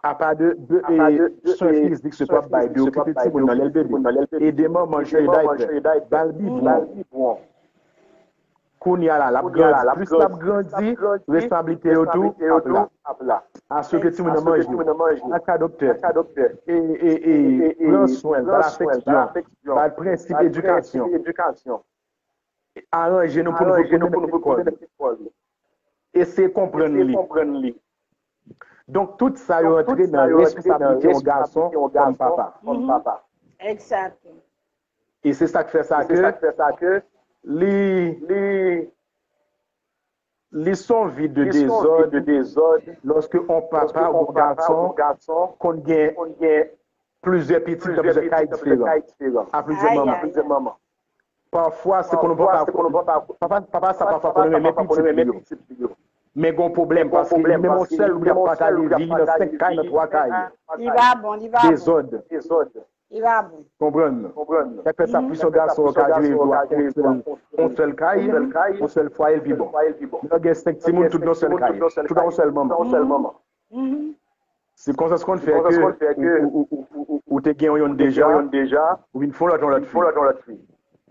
apa de, de, e, swen fizik se pa bay, de okipe timoun nan lè l bebe, ede manman l chanje daypè, ba l bibwon. Kounye a la, l ap grandi. Plis l ap grandi, responsabilite yo tou ap la. Asire ke timoun nan manje, al ka doktè, e, e, e, pran swen l, ba l afeksyon, ba l prensip edikasyon. Aranje nou pou nou vin nan pitit kò l. Eseye konprann li. Donk, tout sa yo antre nan responsabilite yon gason kòm papa. Exactly. E se sa k fè sa ke li, li, li se yon vi de dezòd lòske yon papa ou yon gason konn gen plizyè pitit nan plizyè kay diferan, a plizyè manman. Pafwa, se konn papa, papa, papa sa pafwa konn renmen pitit li yo. Men gen yon pwoblèm, paske li menm yon sèl, li ap pataje vi nan senk kay, nan twa kay. Li pa bon, li pa bon. Dezòd. Li pa bon. Konprann? Sa k fè sa, plis yon gason yo ka jere vi a yon sèl, yon sèl kay, yon sèl fwaye, li pi bon. Men lè w gen senk timoun, tout nan yon sèl kay, tout nan yon sèl manman. Sirkonstans konn fè ke ou, ou, ou, ou, ou te gen yon deja, ou vin fè yon lòt, yon lòt fi.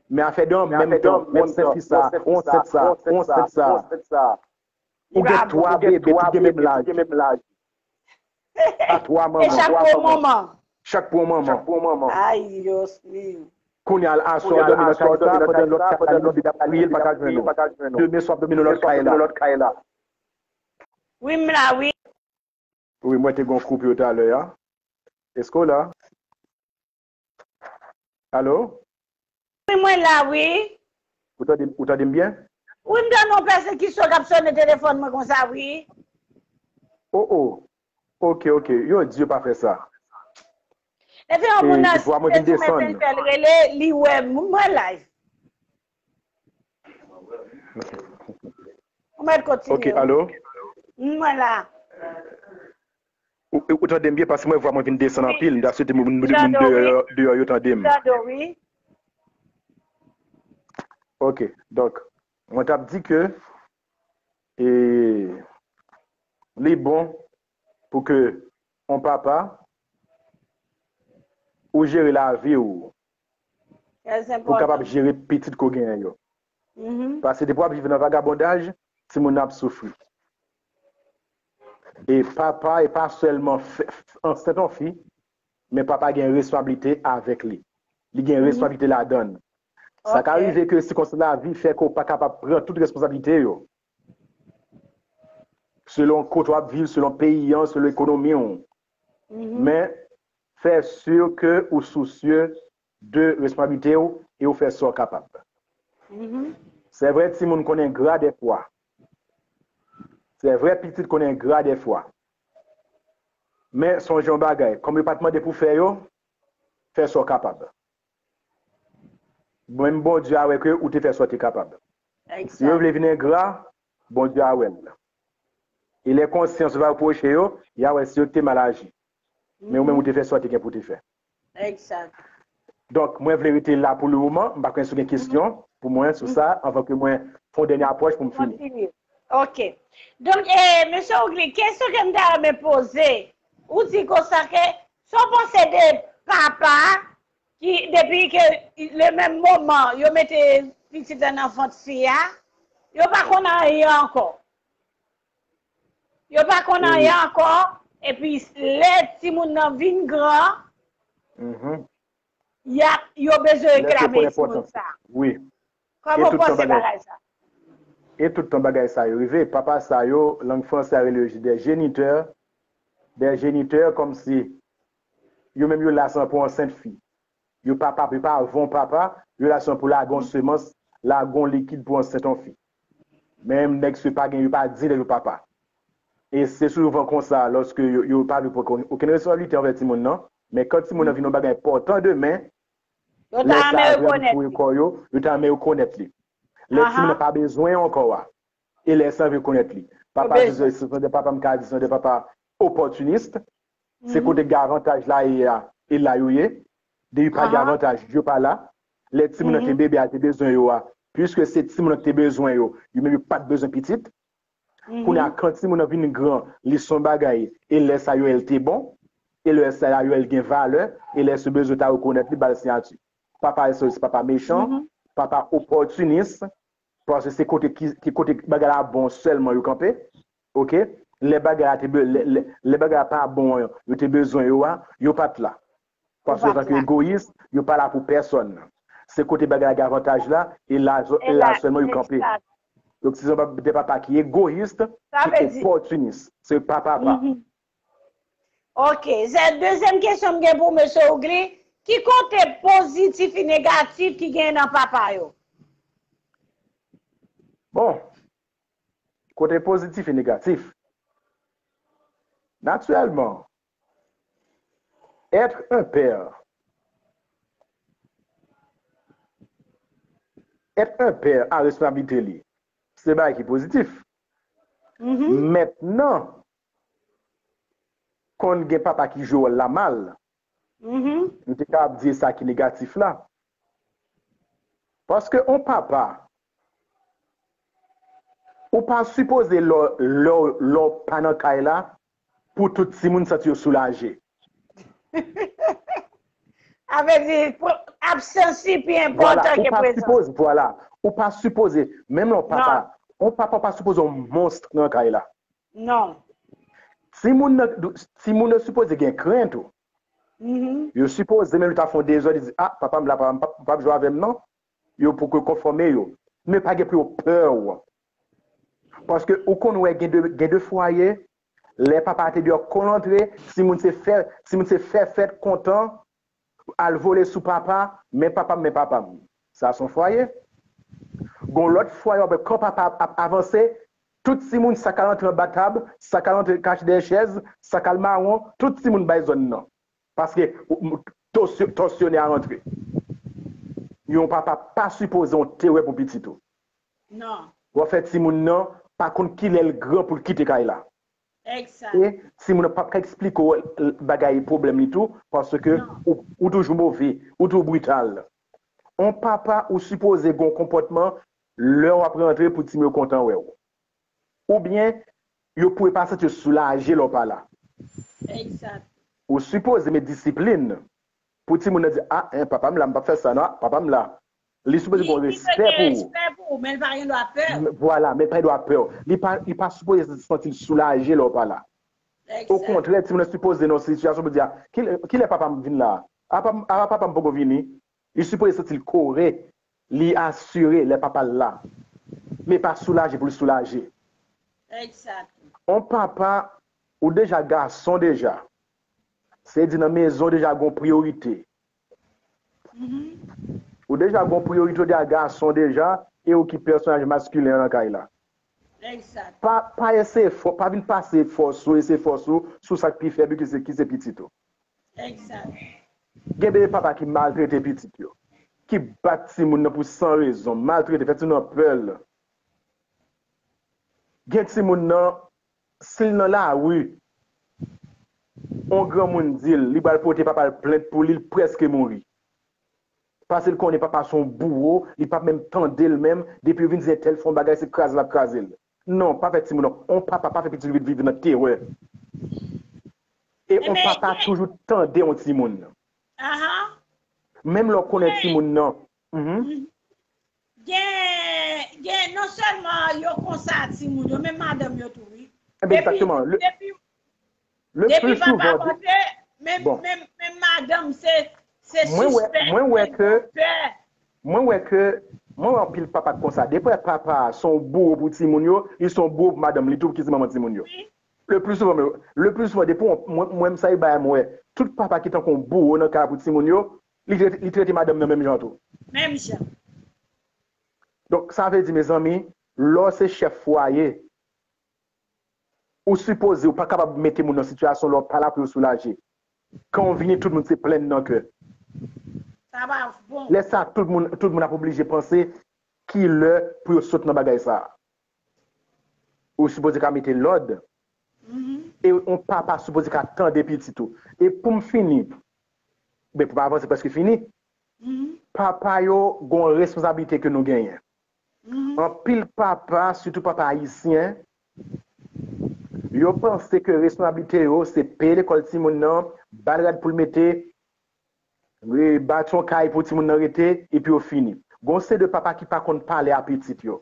Men afè de an menm tan, menm senk fi sa, yon sèt sa, yon sèt sa. Ou gen twa bebe, tout gen menm laj. A twa manman. E chak pou yon manman. Chak pou yon manman. Ay, Dios mío. Kounye a, aswè w dòmi nan kay sa, pandan lòt kay la, lòt bebe ap kriye, l pa ka jwenn ou. Demen swa w ap dòmi nan lòt kay la. Wi, m la, wi. Wi, mwen te gen yon koupi talè a. Èske w la? Alo? Wi, mwen la, wi. Ou tande, ou tande m byen? Wi, m tande yon pèsekisyon k ap sonnen telefòn mwen konsa, wi. Oh, oh. Ok, ok. Yo di yo pa fè sa. Epi yon moun nan sou Messenger, l rele, li wè m, mwen live. Ou mèt kontinye. Ok, alo? Mwen la. Ou, ou tande m byen, paske mwen vwa mwen vin desann anpil. M ta swete moun, moun, moun deyò, deyò yo tande m. Tande w, wi. Ok, donk, mwen t ap di ke e, li bon pou ke yon papa ou jere lavi w, pou w kapab jere pitit ke w genyen yo. Paske depi w ap viv nan vagabondaj, timoun nan ap soufri. E papa, e pa sèlman ansent yon fi, men papa gen responsablite avèk li. Li gen responsablite ladan l. Sa ka rive ke sikonstans lavi fè ke w pa kapab pran tout responsablite yo. Selon kote w ap viv, selon peyi an, selon ekonomi w. Men, fè si ke ou sousye de responsablite w e ou fè sa w kapab. Se vre, timoun konn engra dèfwa. Se vre, pitit konn engra dèfwa. Men, sonje yon bagay, kòm yo pa t mande pou fè yo, fè sa w kapab. Menm Bondye a wè ke ou te fè sa w te kapab. Si yo vle vin engra, Bondye a wè l. E lè konsyans yo va repwoche yo, y a wè si yo te mal aji. Men ou menm ou te fè sa w te gen pou w te fè. Exact. Donk, mwen vle rete la pou le moman. M pa konnen si w gen kesyon pou mwen sou sa, anvan ke mwen fè yon dènye apwòch pou m fini. Ok. Donk, e, mesye Ougli, kesyon ke m ta renmen poze, ou di konsa ke, sa w panse de papa ki, depi ke le menm moman yo mete pitit lan nan vant fi a, yo pa konn anyen ankò. Yo pa konn anyen ankò, epi lè timoun nan vin gran, y ap, yo bezwen reklame timoun sa. Wi. Kòman w panse bagay sa? E tout tan bagay sa yo rive, papa sa yo, lang franse a rele yo des géniteurs, des géniteurs, kòmsi yo menm yo la sèlman pou ansent fi. Yo pa papa, yo pa avon papa, yo la sèlman pou lage yon semans, lage yon likid pou ansent yon fi. Men nèg se pa gen, yo pa di lè yo papa. E se souvan konsa, lòske yo, yo pa vle pran okenn responsablite anvè timoun nan, men kan timoun nan vin yon bagay enpòtan demen, lè sa a vre pou kò yo, yo ta renmen rekonèt li. Lè timoun nan pa bezwen ankò a, e lè sa vin rekonèt li. Papa, se, se, se de papa m ka di, se de papa opòtinis. Se kote gen avantaj la ye a, e la yo ye. Depi pa gen avantaj, yo pa la. Lè timoun nan te bebe a, te bezwen yo a, piske se timoun nan ki te bezwen yo, yo menm yo pa t bezwen pitit. Kounye a, kan timoun nan vin gran, li se yon bagay, e lè sa yo wè l te bon, e lè sa yo wè l gen valè, e lè se bezwen ta rekonèt li, ba l siyati. Papa sa yo se papa mechan, papa opòtinis, paske se kote ki, ki kote bagay la bon sèlman yo kanpe. Oke? Lè bagay la te be-, lè, lè, lè bagay la pa bon an, yo te bezwen yo a, yo pa t la. Paske yo tankou egoyis, yo pa la pou pèsòn. Se kote bagay la gen avantaj la, e la, e la sèlman yo kanpe. Donk, se yon de papa ki egoyis, ki opòtinis. Se pa papa. Ok, se dezyèm kesyon m gen pou mesye Ougli. Ki kote pozitif e negatif ki gen nan papa yo? Bon, kote pozitif e negatif. Naturellement, être un père, être un père a responsabilité li, se bagay ki pozitif. Mentnan, konn gen papa ki jwe wòl la mal. M te kapab di sa ki negatif la. Paske on papa, ou pa sipoze lè w pa nan kay la pou tout timoun santi yo soulaje. Sa vle di, absans li pi enpòtan ke prezans. Vwala, ou pa sipoze, menm lè w papa, on papa pa sipoze yon monst nan kay la. Non. Timoun nan, timoun yo sipoze gen krent ou. Yo sipoze menm lè ta fè yon dezòd, li di, ah, papa m la, papa m p ap jwe avè m non. Yo poko konfòme yo. Men pa gen pou yo pè w. Paske ou konn wè gen de, gen de fwaye, lè papa a te deyò, kò l antre, timoun se fè, timoun se fè fèt kontan, al vole sou papa, men papa m, men papa m. Sa se yon fwaye. Gon lòt fwaye, w ap wè kan papa ap avanse, tout timoun sa k al antre anba tab, sa k al antre kache dèyè chèz, sa k al mawon, tout timoun bay zòn nan. Paske tòsyonè a rantre. Yon papa pa sipoze yon terè pou pitit ou. Non. W ap fè timoun nan pa konn kilè l gran pou l kite kay la. E timoun nan p ap ka eksplike w bagay pwoblèm li tou, paske ou toujou move, ou toujou brital. On papa ou sipoze gen yon konpòtman lè w ap rantre pou timoun yo kontan wè w. Oubyen yo pou pa santi yo soulaje lè w pa la. Ou sipoze met disiplin pou timoun nan di, ah, en, papa m la, m p ap fè sa non, papa m la. Li sipoze gen yon respè pou ou. Men l pa gen dwa pè w. Vwala, men l pa gen dwa pè w. Li pa, li pa sipoze santi l soulaje lè w pa la. Okontrè, timoun nan sipoze nan sitiyasyon pou di, ah, kilè papa m vin la? Apa papa m poko vini? Li sipoze santi l kore, li asire lè papa l la. Men pa soulaje pou l soulaje. On papa, ou deja gason deja. Se di nan mezon deja gon priyorite. Ou deja gon priyorite, ou deja gason deja, e ou ki pèsonaj maskilen an nan kay la. Pa, pa eseye fò, pa vin pase fòs ou, eseye fòs ou sou sa k pi fèb ki se, ki se pitit ou. Gen de papa ki maltrete pitit yo, ki bat timoun nan pou san rezon, maltrete, fè timoun nan pè l. Gen timoun nan, si l nan lari, on granmoun di l, li pral pote papa l plent pou li, l prèske mouri. Paske l konnen papa se yon bouwo, li p ap menm tande l menm, depi yo vin di entèl fè yon bagay, se kraze l ap kraze l. Non, pa fè timoun nan, on papa pa fè pitit li viv nan terè. E on papa toujou tande on timoun. Menm lè w konnen timoun nan. Gen, gen, non sèlman yo konsa a timoun yo, men madanm yo tou, wi. Ebyen, egzakteman. Le, le pli souvan, men, men madanm, se, se sispèk, men gen pè. Mwen wè ke, mwen wè anpil papa k konsa. Depi papa a se yon bouwo pou timoun yo, li se yon bouwo pou madanm li tou, ki se manman timoun yo. Le pli souvan, men, le pli souvan, depi mwen, mwen, m sa e bagay mwen wè, tout papa ki tankou yon bouwo nan kay la pou timoun yo, li trete, li trete madanm nan menm jan tou. Menm jan. Donk, sa vle di, mezanmi, lè w se chèf fwaye, ou sipoze, ou pa kapab mete moun nan sitiyasyon lè w pa la pou yo soulaje. Kan w vini, tout moun se plenn nan kè. Sa pa bon. Lè sa, tout moun, tout moun ap oblije panse ki lè pou yo sot nan bagay sa. Ou sipoze ka mete lòd. E yon papa sipoze ka tande pitit ou. E pou m fini, ben, pou m avanse, prèske fini, papa yo gon responsablite ke nou genyen. Anpil papa, sitou papa ayisyen, yo panse ke responsablite yo se peye lekòl timoun nan, ba l rad pou l mete, bati yon kay pou timoun nan rete, epi yo fini. Gon se de papa ki pa konn pale a pitit yo,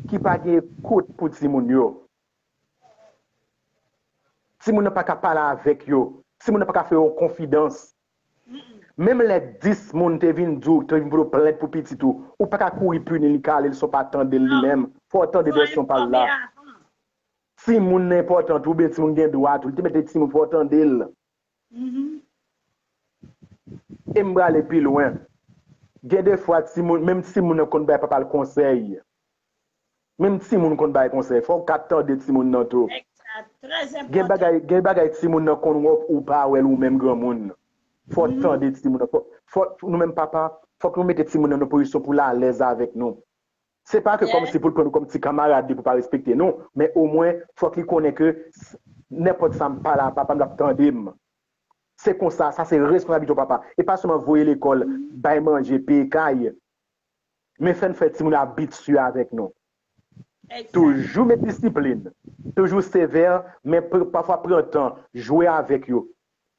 ki pa gen ekout pou timoun yo. Timoun nan pa ka pale avèk yo. Timoun nan pa ka fè yo konfidans. Menm lè dis moun te vin di w, te vin pote plent pou pitit ou, ou pa ka kouri pini li, kale l san w pa tande l li menm. Fò w tande vèsyon pa l la. Timoun nan enpòtan tou, oubyen timoun gen dwa tou. Li te mete timoun, fò w tande l. Mhm. E m prale pi lwen. Gen de fwa timoun, menm timoun nan konn bay papa l konsèy. Menm timoun konn bay konsèy. Fò w ka tande timoun nan tou. Nèg sa trè Gen enpòtan. bagay, gen bagay timoun nan konn wè w, ou pa wè l ou menm granmoun. Fò w Mhm. tande timoun nan. Fò, fò nou menm papa, fòk nou mete timoun nan nan pozisyon pou l alèz avèk nou. Se pa ke Yeah. kòmsi pou l pran nou kòm ti kamarad li pou pa respekte nou, men omwen fòk li konnen ke s- nenpòt sa m pale a papa m l ap tande m. Se konsa, sa se responsablite yon papa. E pa sèlman voye lekòl, bay manje, peye kay. Men fè n fè timoun yo abitye avèk nou. Egzak. Toujou met disiplin. Toujou sevè, men p- pafwa pran tan, jwe avèk yo.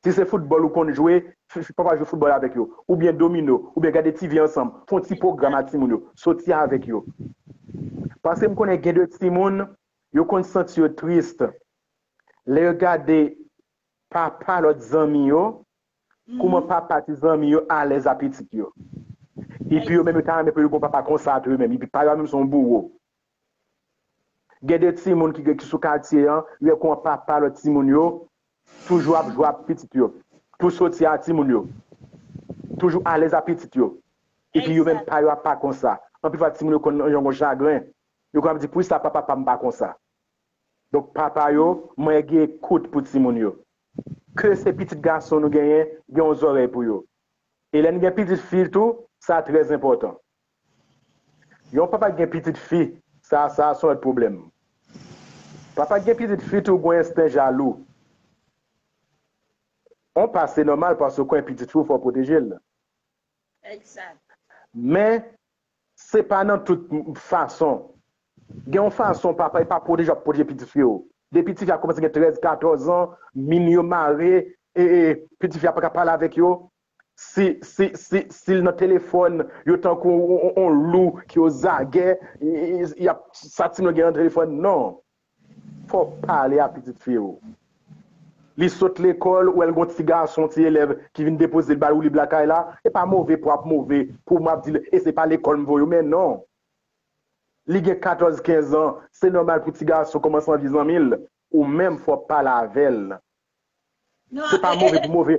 Si se foutbòl ou konn jwe, f- f- pafwa jwe foutbòl avèk yo. Oubyen domino, oubyen gade T V ansanm. Fè yon ti pwogram a timoun yo. Soti avèk yo. Paske m konnen gen de timoun, yo konn santi yo tris. Lè yo gade papa lòt zanmi yo, kouman papa ti zanmi yo alèz a pitit yo. Epi yo menm yo ta renmen pou yo gon papa konsa tou yo menm. Epi pa yo menm se yon bouro. Gen de timoun ki, ki sou katye an, yo wè kouman papa lòt timoun yo toujou ap jwe ak pitit yo. Tou soti a timoun yo. Toujou alèz a pitit yo. Epi yo menm pa yo ap pa konsa. Anpil fwa timoun yo konn yon gon chagren. Yo konn ap di poukisa papa pa m pa konsa. Donk papa yo, mwen gen ekout pou timoun yo. Ke se pitit gason nou genyen, gen yon zòrèy pou yo. E lè n gen pitit fi tou, sa trè enpòtan. Yon papa ki gen pitit fi, sa, sa se yon lòt pwoblèm. Papa ki gen pitit fi tou, gen ensten jalou. On pa se nòmal paske w konnen pitit fi w fò w pwoteje l. Egzak. Men, se pa nan tout fason. Gen yon fason papa e pa pwoteje, ap pwoteje pitit fi yo. Depi ti fi a kòmanse gen trèz, katòz an, min yo mare, e, e, pitit fi a pa ka pale avèk yo. Si, si, si, si l nan telefòn, yo tankou on, on, on lou ki ozagè, e, e, y ap, sa timoun yo gen nan telefòn, non. Fò w pale a pitit fi w. Li sot lekòl, ou wè l gon ti gason, ti elèv ki vin depoze l ba l woulib lakay la, e pa move pou ap move, pou m ap di l, e se pa lekòl m voye w, men non. Li gen katòz, kenz an, se nòmal pou ti gason kòmanse anvi zanmi l, ou menm fò w pale avè l. Non, Se pa move pou move.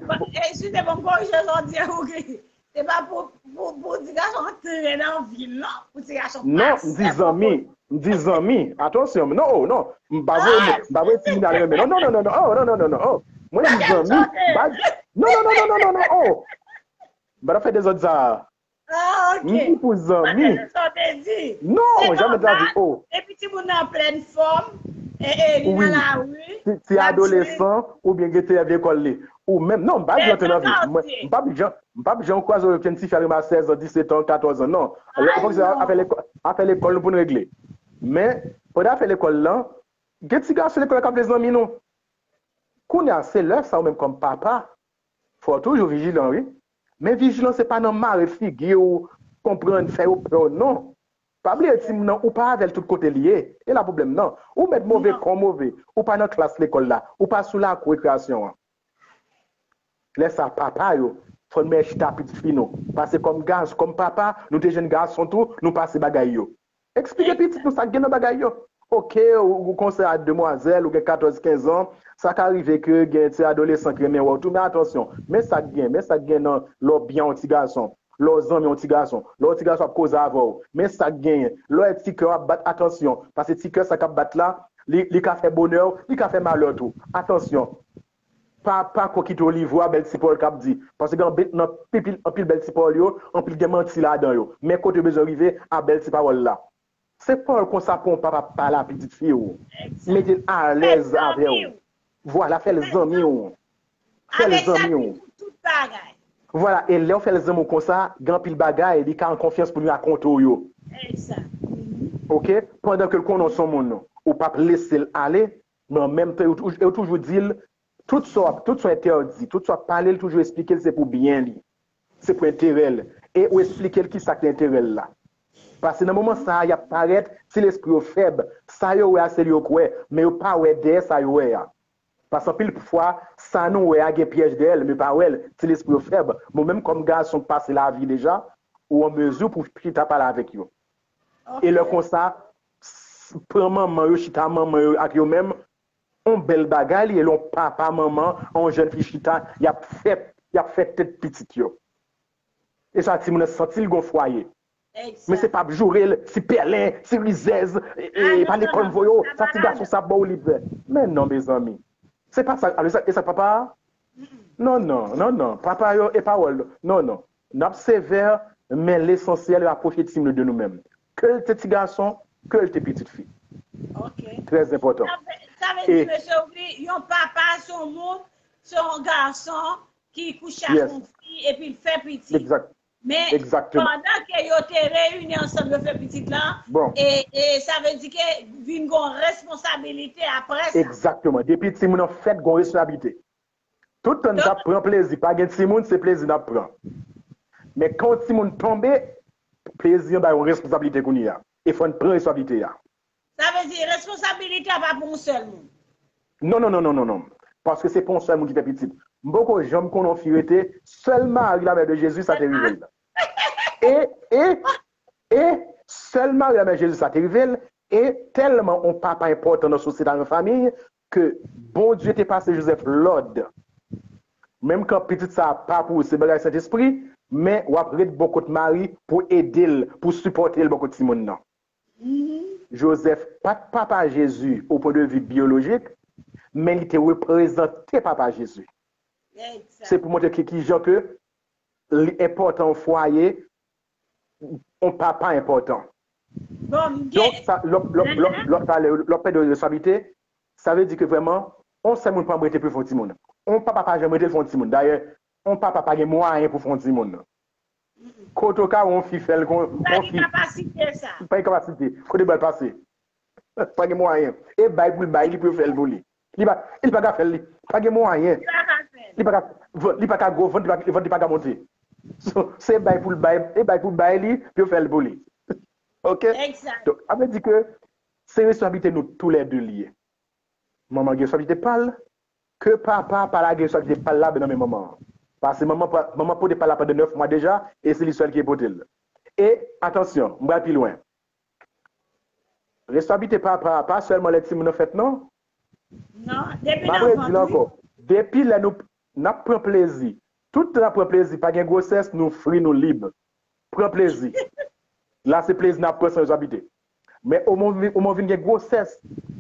Eskize m, korije sa w di a, ok. Se pa pou, pou, pou ti gason antre nan vi l, non. Pou ti gason Non, m di zanmi. M di zanmi. Atansyon, non, oh, non. M pa voye, m pa voye ti moun al renmen. Non, non, non, non, non, oh, non, non, non, non, oh. Mwen di zanmi. M pa, non, non, non, non, non, non, oh. M pa ta fè dezòd sa. Ah, ok. M di pou zanmi. Sa w te di. Non, jamè de la vi, oh. Epi timoun nan an plèn fòm, e, e, li nan lari. Ti, ti adolesan, oubyen gen ti elèv lekòl li. Ou menm, non, m pa di antre nan vi. M pa jan, m pa jan kwaze okenn ti fi a rive a sèz an, disèt an, katòz an, non. Ou konn se afè lekòl, afè lekòl nou pou n regle. Men, pandan afè lekòl lan, gen ti gason lekòl la k ap vle zanmi nou. Kounye a, se lè sa ou menm kòm papa, fò w toujou vijilan, wi. Men vijilan se pa nan mare figi w, konprann, fè yo pè w, non. Pa bliye timoun nan, ou pa avè l tout kote li ye. E la pwoblèm nan. Ou mèt move kon move. Ou pa nan klas lekòl la. Ou pa sou lakou rekreyasyon an. Lè sa papa yo, fò n mèt chita pitit fi nou. Paske kòm gason, kòm papa, nou te jèn gason tou, nou pase bagay yo. Eksplike pitit nou sa k gen nan bagay yo. Ok, ou, ou konsa a demwazèl, ou gen katòz, kenz an, sa ka rive ke gen ti adolesan ki renmen wè w tou, men atansyon, men sa k gen, men sa k gen nan lè w byen yon ti gason, lè w zanmi yon ti gason, lè yon ti gason ap koze avè w, men sa k genyen, lè w wè ti kè w ap bat, atansyon, paske ti kè sa k ap bat la, li, li ka fè bonè w, li ka fè malè w tou. Atansyon. Pa, pa ko kite w livre a bèl ti pawòl k ap di. Paske gen anpil, nan anpil, anpil bèl ti pawòl yo, anpil gen manti ladan yo. Men kote yo bezwen rive a bèl ti pawòl la. Se pawòl konsa pou yon papa pale a pitit fi w. Mete l alèz avè w. Vwala, fè l zanmi w. Fè l zanmi w. Vwala, e lè w fè l zanmi w konsa, gen anpil bagay, li ka an konfyans pou l rakonte w yo. Ok? Pandan ke l konnen w se yon moun, ou p ap lese l ale, men an menm tan, ou, ou, ou toujou di l, tout sa w ap, tout sa w entèdi, tout sa w ap pale, l toujou eksplike l se pou byen li. Se pou enterè l. E ou eksplike l kisa ki enterè l la. Paske nan moman sa a, y ap parèt, ti lespri yo fèb. Sa yo wè a, se li yo kwè, men yo pa wè dèyè sa yo wè a. Paske anpil fwa, sa nou wè a gen pyèj dèyè l, men yo pa wè l, ti lespri yo fèb. Bon, menm kòm gason k pase lavi deja, ou an mezi pou chita pale avèk yo. E lè konsa, s- pran manman yo, chita manman yo ak yo menm, yon bèl bagay li ye lè yon papa, manman, yon jèn fi chita, y ap fè, y ap fè tèt pitit yo. E sa timoun nan santi l gon fwaye. Men se p ap joure l, ti pèlen, ti rizèz, e, e, e pa lekòl m voye w, sa ti gason sa ba w li vre. Men non, mezanmi. Se pa sa, alò, e sa, e sa papa a? Non, non, non, non. Papa yo, e pawòl. Non, non. N ap sevè, men lesansyèl, rapwoche timoun yo de nou menm. Ke l te ti gason, ke l te pitit fi. Ok. Trè enpòtan. Sa vle, sa vle di, mesye Ougli, yon papa, se yon moun, se yon gason ki kouche ak yon fi epi l fè pitit. Egzak. Men pandan ke yo te reyini ansanm, yo fè pitit la, e, e sa vle di ke vin gon responsabilite apre sa. Egzakteman. Depi timoun nan fèt, gon responsabilite. Tout tan n t ap pran plezi, pa gen timoun, se plezi n ap pran. Men kan yon timoun tonbe, plezi an ba yon responsabilite kounye a. E fò n pran responsabilite a. Sa vle di, responsabilite a pa pou yon sèl moun. Non, non, non, non, non, non. Paske se pa yon sèl moun ki fè pitit. M poko janm konnen yon fi rete, sèl Marie, la mère de Jésus, sa te rive l. E, e, e, sèl Marie, la mère de Jésus, sa te rive l. E tèlman yon papa enpòtan nan sosyete a, nan fanmi, ke Bondye te pase Jozèf lòd. Menm kan pitit sa a pa pou ou, se bagay Sentespri, men w ap ret bò kot Mari pou ede l, pou sipòte l bò kot timoun nan. Jozèf pa t papa Jezi au point de vue biyolojik, men li te reprezante papa Jezi. Se pou montre ki, ki jan ke li enpòtan yon fwaye, yon papa enpòtan. Donk, sa, lè w ap pale de responsablite, sa vle di ke vrèman, yon sèl moun pa janm rete pou l fè yon timoun. Yon papa pa janm rete l fè yon timoun. Dayè, yon papa pa gen mwayen pou fè yon timoun. Kote w ka wè yon fi fè l kon, yon fi. Li pa gen kapasite sa. Li pa gen kapasite. Kote bal pase? Pa gen mwayen. E bay pou l bay li pou yo fè l pou li. Li pa, li pa ka fè l li. Pa gen mwayen. Li pa ka fè l. Li pa ka, li pa ka gwo vant, li pa, vant li pa ka monte. So, se bay pou l bay, e bay pou l bay li, pou yo fè l pou li. Ok? Egzak. Donk, sa vle di ke se responsablite nou toulède li ye. Manman gen responsablite pa l, ke papa pa lage responsablite pa l la nan men manman an. Paske manman, manman pote pa l la pandan nèf mwa deja, e se li sèl ki pote l. E, atansyon, m pral pi lwen. Responsablite papa a pa sèlman lè timoun nan fèt, non. Non, depi nan vant, wi. M ap redi l ankò. Depi lè nou, n ap pran plezi. Tout tan n ap pran plezi, pa gen gwosès, nou fri, nou lib. Pran plezi. La, se plezi n ap pran san responsablite. Men, omoman, omoman vin gen gwosès,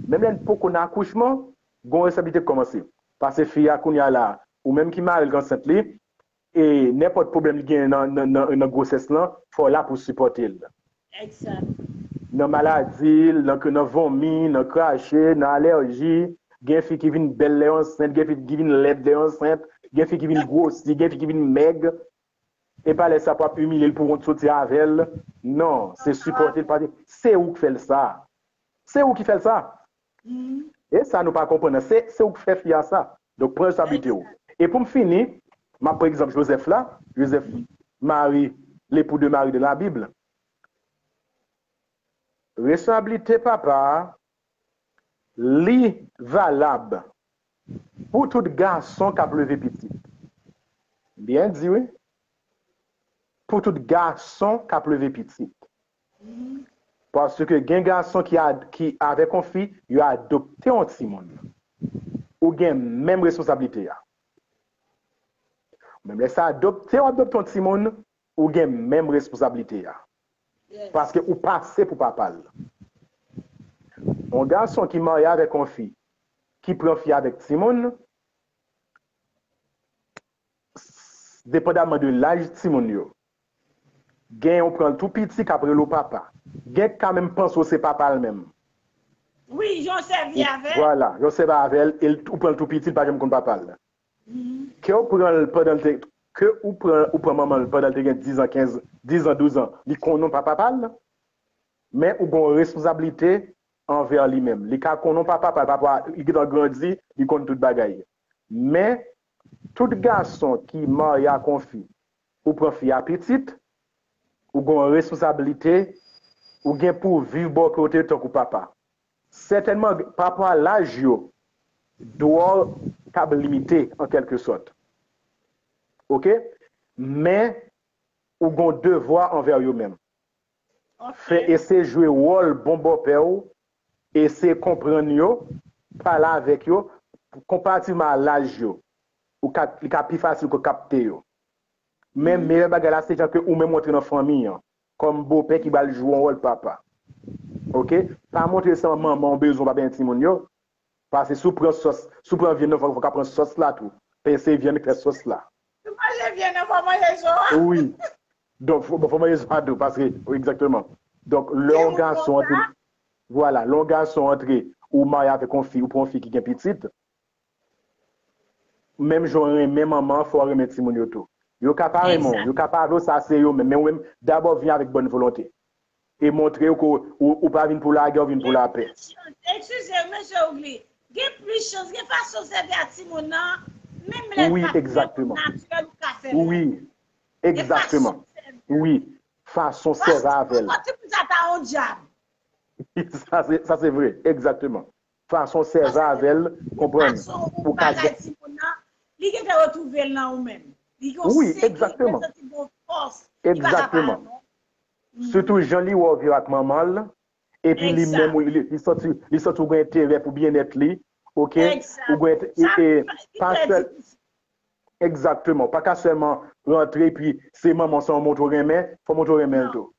menm lè n poko nan akouchman, gon responsablite k kòmanse. Paske fi a, kounye a la, ou menm ki mari l, k ansent li, e nenpòt pwoblèm li genyen nan, nan, nan, nan gwosès lan, fò w la pou w sipòte l. Egzak. Nan maladi l, nan, nan vomi, nan krache, nan alèji, gen fi ki vin bèl lè yo ansent, gen fi ki vin lèd lè yo ansent, gen fi ki vin gwosi, gen fi ki vin mèg. E pa lè sa pou ap imilye l pou wont soti avè l. Non, se sipòte l, paske se ou k fè l sa. Se ou ki fè l sa. E sa nou pa konprann nan. Se, se ou k fè fi a sa. Donk, pran responsablite w. E pou m fini, m ap pran egzanp Jozèf la. Jozèf, Mari, l'époux de Marie de la Bible. Responsablite papa a, li valab pou tout gason k ap leve pitit. Byen di, wi. Pou tout gason k ap leve pitit. Paske gen gason ki, ki avèk yon fi, yo adopte yon timoun. Ou gen menm responsablite a. Menm lè sa adopte, w adopte yon timoun, ou gen menm responsablite a. Paske ou pase pou papa l. Yon gason ki marye avèk yon fi, ki pran fi avèk timoun, depandaman de laj timoun yo. Gen yon pran l tou piti k ap rele w papa. Gen k ka menm panse w se papa l menm. Wi, jan w sèvi avè l. Vwala, jan w sèvi avè l, e l, ou pran l tou piti, l pa janm konn papa l. Ke w pran l pandan l te, ke ou pran, ou pran manman l pandan l te gen diz an, kenz, diz an, douz an, li konnen w pa papa l, men ou gen yon responsablite anvè li menm. Li ka konnen w pa papa l, papa, li gentan grandi, li konn tout bagay. Men, tout gason ki marye ak yon fi, ou pran fi a pitit, ou gen yon responsablite, ou gen pou w viv bò kote tankou papa. Sètènman, pa rapò a laj yo, dwa w kab limite, an kèlke sòt. Oke? Men, ou gen yon devwa anvè yo menm. Fè, eseye jwe wòl bon bòpè w, eseye konprann yo, pale avèk yo, konparativman a laj yo, ou ka, li ka pi fasil ke w kapte yo. Men meyè bagay la, se jan ke ou menm ou antre nan fanmi an, kòm bopè ki pral jwe yon wòl papa. Oke? Pa montre se manman ou bezwen pa benyen timoun yo. Paske si w pran sòs, si w pran vyann nan, fò, fò w ka pran sòs la tou. Pèse vyann, fè sòs la. Si w manje vyann nan, fò w manje zo a. Wi. Donk, fò, fò w manje zo a tou, paske, wi, egzakteman. Donk, lè yon gason antre, vwala, lè yon gason antre, ou marye avèk yon fi, ou pran yon fi ki gen pitit, menm jan w renmen manman an, fò w renmen timoun yo tou. Yo ka pa renmen w, yo ka pa vle w, sa se yo menm. Men ou menm, dabò vin avèk bòn volonte. E montre yo ke w, ou, ou pa vin pou lagè, ou vin pou lapè. Eskize, mesye Ougli. Gen plis chans, gen fason sèvi a timoun nan, menm lè l pa fèt natirèl, ou ka fè l. Wi, egzakteman. Wi, fason sèvi avè l. Paske timoun sa ta yon dyab. Sa se, sa se vre, egzakteman. Fason sèvi avè l, konprann. Fason ou bagay timoun nan, li gentan retwouve l nan ou menm. Li gen yon sekirite, li santi gon fòs, li pa ka pa non. Sitou jan li wè w viv ak manman l, epi li menm, li, li santi, li santi w gen enterè pou byennèt li, oke? Ou gen, e, e, pa sèl, egzakteman, ou pa ka sèlman rantre epi se manman sa w montre w renmen, fò w montre w renmen l tou.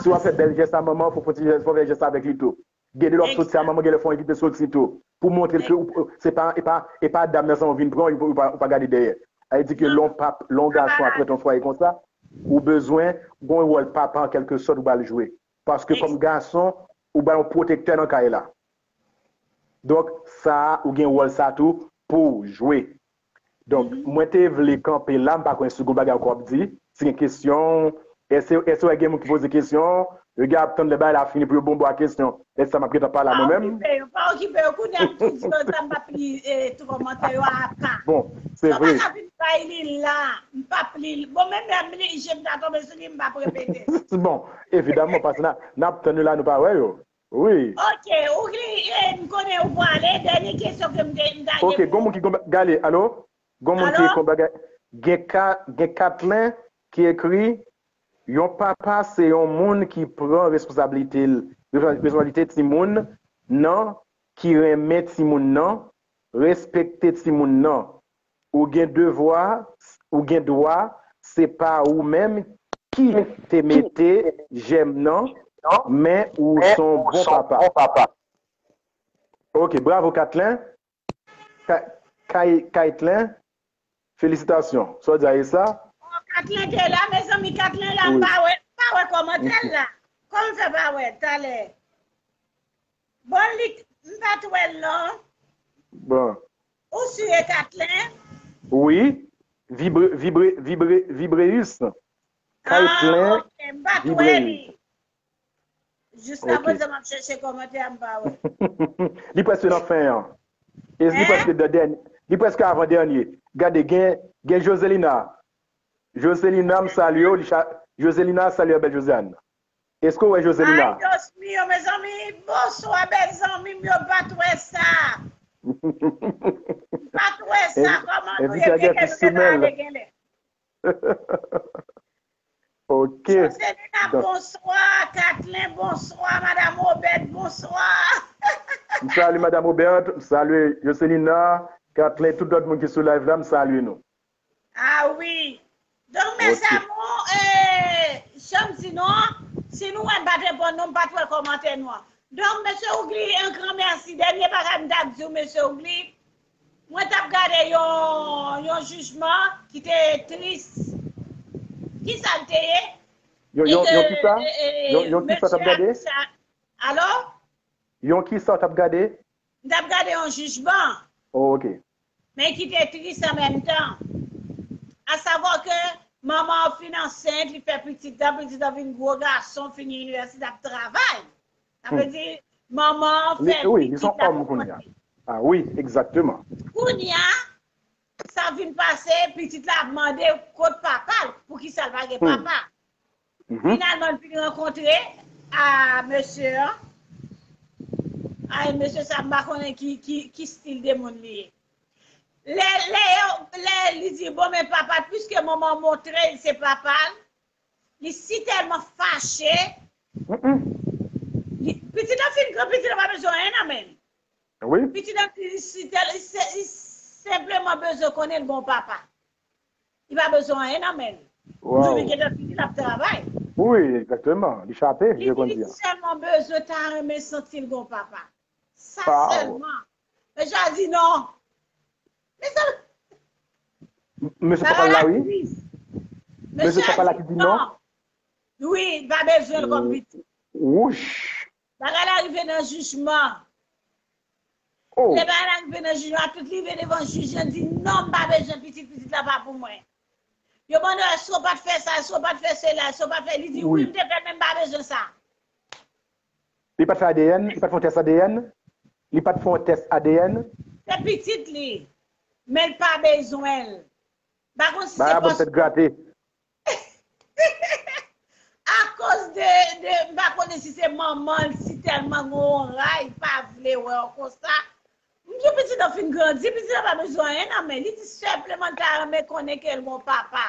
Si w ap fè bèl jès a manman, fò w fè ti jès, fò w fè jès avèk li tou. Gen de lè w ap soti a manman, gen lè fò w envite soti tou. Pou montre l ke ou, se pa, e pa, e pa dam nan sa w vin pran, ou pa, ou pa gade dèyè. Sa vle di ke lè yon pap, lè yon gason ap rete yon fwaye konsa, ou bezwen gon wòl papa an kèlkesòt ou pral jwe. Paske kòm gason, ou ba yon pwotektè nan kay la. Donk, sa a, ou gen wòl sa tou pou w jwe. Donk, mwen te vle kanpe la, m pa konnen si gon bagay ankò w ap di. Si gen kesyon, èske, èske w wè gen moun ki poze kesyon, yo gen ap tann lè bagay la fini pou yo bon bò a kesyon. Èske sa m ap gentan pale a mwen menm? Pa okipe yo, pa okipe yo, kounye a m tou di yo sa, m p ap li, e, tou kòmantè yo a pa. Bon, se vre. Yo pa ka vin bay li la, m p ap li l. Bon, menm lè m li, je m ta tonbe sou li, m p ap repete. Bon, evidaman, paske n a, n ap tann yo la, nou pa wè yo. Wi. Ok, ou li, e, m konnen ou pwale. Dènye kesyon ke m te, m ta gen. Ok, gon moun ki gon ba-, gade, alo? Gon moun ki gon bagay. Gen ka, gen Katlen ki ekri, yon papa se yon moun ki pran responsablite l, responsablite timoun nan, ki renmen timoun nan, respekte timoun nan. Ou gen devwa, ou gen dwa, se pa ou menm ki te mete jèm nan, men ou se yon bon papa. Ok, bravo Katlen. Ka-, Kay-, Kaytlen, felisitasyon. Sa w di a e sa? Oh, Katlen te la, mezanmi, Katlen la, m pa wè, m pa wè kòmantè l la. Kòman m fè pa wè l talè? Bon, li, m pa t wè l non. Bon. Ou si e Katlen? Wi. Vibre, vibre, vibre, Vibreus. Ah, Kaytlen, ok, m pa t wè li. Jiska prezan m ap chèche kòmantè a, m pa wè. Li prèske nan fen an. E li prèske nan dènye, li prèske avan dènye. Gade, gen, gen Joselina. Joselina, m salye w. Li cha-, Joselina, salye w, bèl Josiane. Èske w wè Joselina? Ay, Dios mío, mezanmi, bonswa, bèl zanmi m yo, m pa t wè sa. M pa t wè sa. Kòman nou ye? Gen lè nou gentan ale, gen lè. Ok. Joselina, bonswa. Katlen, bonswa. Madam Obèd, bonswa. M salye Madam Obèd, m salye Joselina, Katlen, tout lòt moun ki sou live la, m salye nou. Ah wi. Donk, mes amours, eh, jan m di nou an, si nou wè m pa t reponn nou, m pa t wè kòmantè nou an. Donk, mesye Ougli, yon gran mèsi. Dènye bagay m t ap di w, mesye Ougli, mwen t ap gade yon, yon jijman ki te tris. Ki sa l te ye? Yon, yon, yon ki sa? Yon, yon ki sa w t ap gade? Alo? Yon ki sa w t ap gade? M t ap gade yon jijman. Oh, ok. Men ki te tris an menm tan. Asavwa ke manman an fin ansent, li fè pitit la, pitit la vin gwo gason, fini inivèsite, ap travay. Sa vle di, manman an fè pitit la pou kòmantè. Ah wi, egzakteman. Kounye a, sa vin pase, pitit la ap mande kot papa l, poukisa l pa gen papa. Finalman, l vin rankontre a mesye an. Ay, mesye sa, m pa konnen ki, ki, ki stil de moun li ye. Lè, lè, yo, lè li di, bon, men papa, piske manman montre l se papa l, li si tèlman fache, li, pitit la fin gran, pitit la pa bezwen anyen nan men l. Wi. Pitit nan li, li, li, li senpleman bezwen konnen l gon papa. Li pa bezwen anyen nan men l. Jou li gentan fini, l ap travay. Wi, egzakteman. Li chape, je konn di. Li sèlman bezwen ta renmen santi l gon papa. Sa sèlman. Men Jwa di non. Mezanmi. Mesye papa la, wi. Mesye papa la ki di non. Wi, pa bezwen l kòm pitit. Wouch. Bagay la rive nan jijman. Oh. Lè bagay la rive nan jijman, tout li rive devan jij lan, di non, m pa bezwen pitit, pitit la pa pou mwen. Yo mande w, èske w pa t fè sa, èske w pa t fè sela, èske w pa t fè, li di wi, m te fè, men m pa bezwen sa. Li pa t fè A D N, li pa t fè yon tès A D N, li pa t fè yon tès A D N. Se pitit li, men l pa bezwen l. M pa konn si se paske. Bagay la bon tèt grate. Akoz de, de, m pa konnen si se manman l, si tèlman gon ray, pa vle wè w konsa. M di w pitit lan fin grandi, pitit lan pa bezwen anyen nan men li, di senpleman l ta renmen konnen ke l gon papa.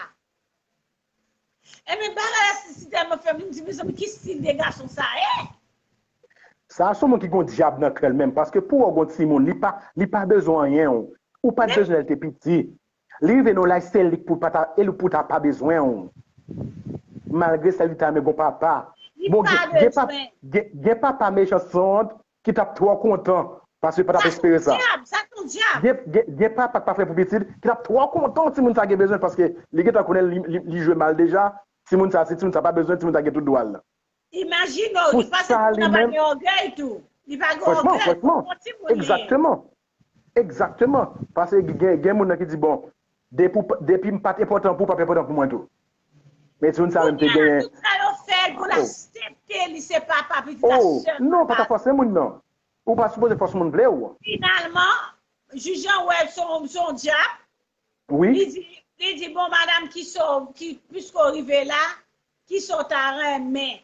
Ebyen bagay la si, si tèlman fè m, m di mezanmi ki stil de gason sa ye? Sa a se yon moun ki gon dyab nan kè l menm, paske pou w gon timoun, li pa, li pa bezwen anyen w. Ou pa t bezwen l te piti. Li rive nan yon laj se li k pou pa ta, e li pou ta pa bezwen w. Malgre sa li ta renmen gon papa. Bon, gen, gen, gen papa mechan sant ki t ap twò kontan paske pa t ap espere sa. Gen, gen, gen papa k pa fè pou pitit ki t ap twò kontan timoun sa gen bezwen paske li gentan konnen li, li, li jwe mal deja. Timoun sa, si timoun sa pa bezwen, timoun sa gen tout dwa l. Imajine w, li panse timoun nan pa gen ògèy tou. Li pa gen ògèy, se yon bon timoun li ye. Egzakteman. Egzakteman. Paske gen, gen moun nan ki di, bon, depi, depi m pa t enpòtan pou ou, w p ap enpòtan pou mwen tou. Men timoun sa menm te genyen. Tout sa yo fè l pou l aksepte li se papa pitit la sèlman. Non, pa ta fòse moun nan. Ou pa sipoze fòse moun vle w. Finalman, jij lan wè l se yon, se yon dyab. Wi. Li di, li di, bon, madanm, kisa w, ki, piske w rive la, kisa w ta renmen?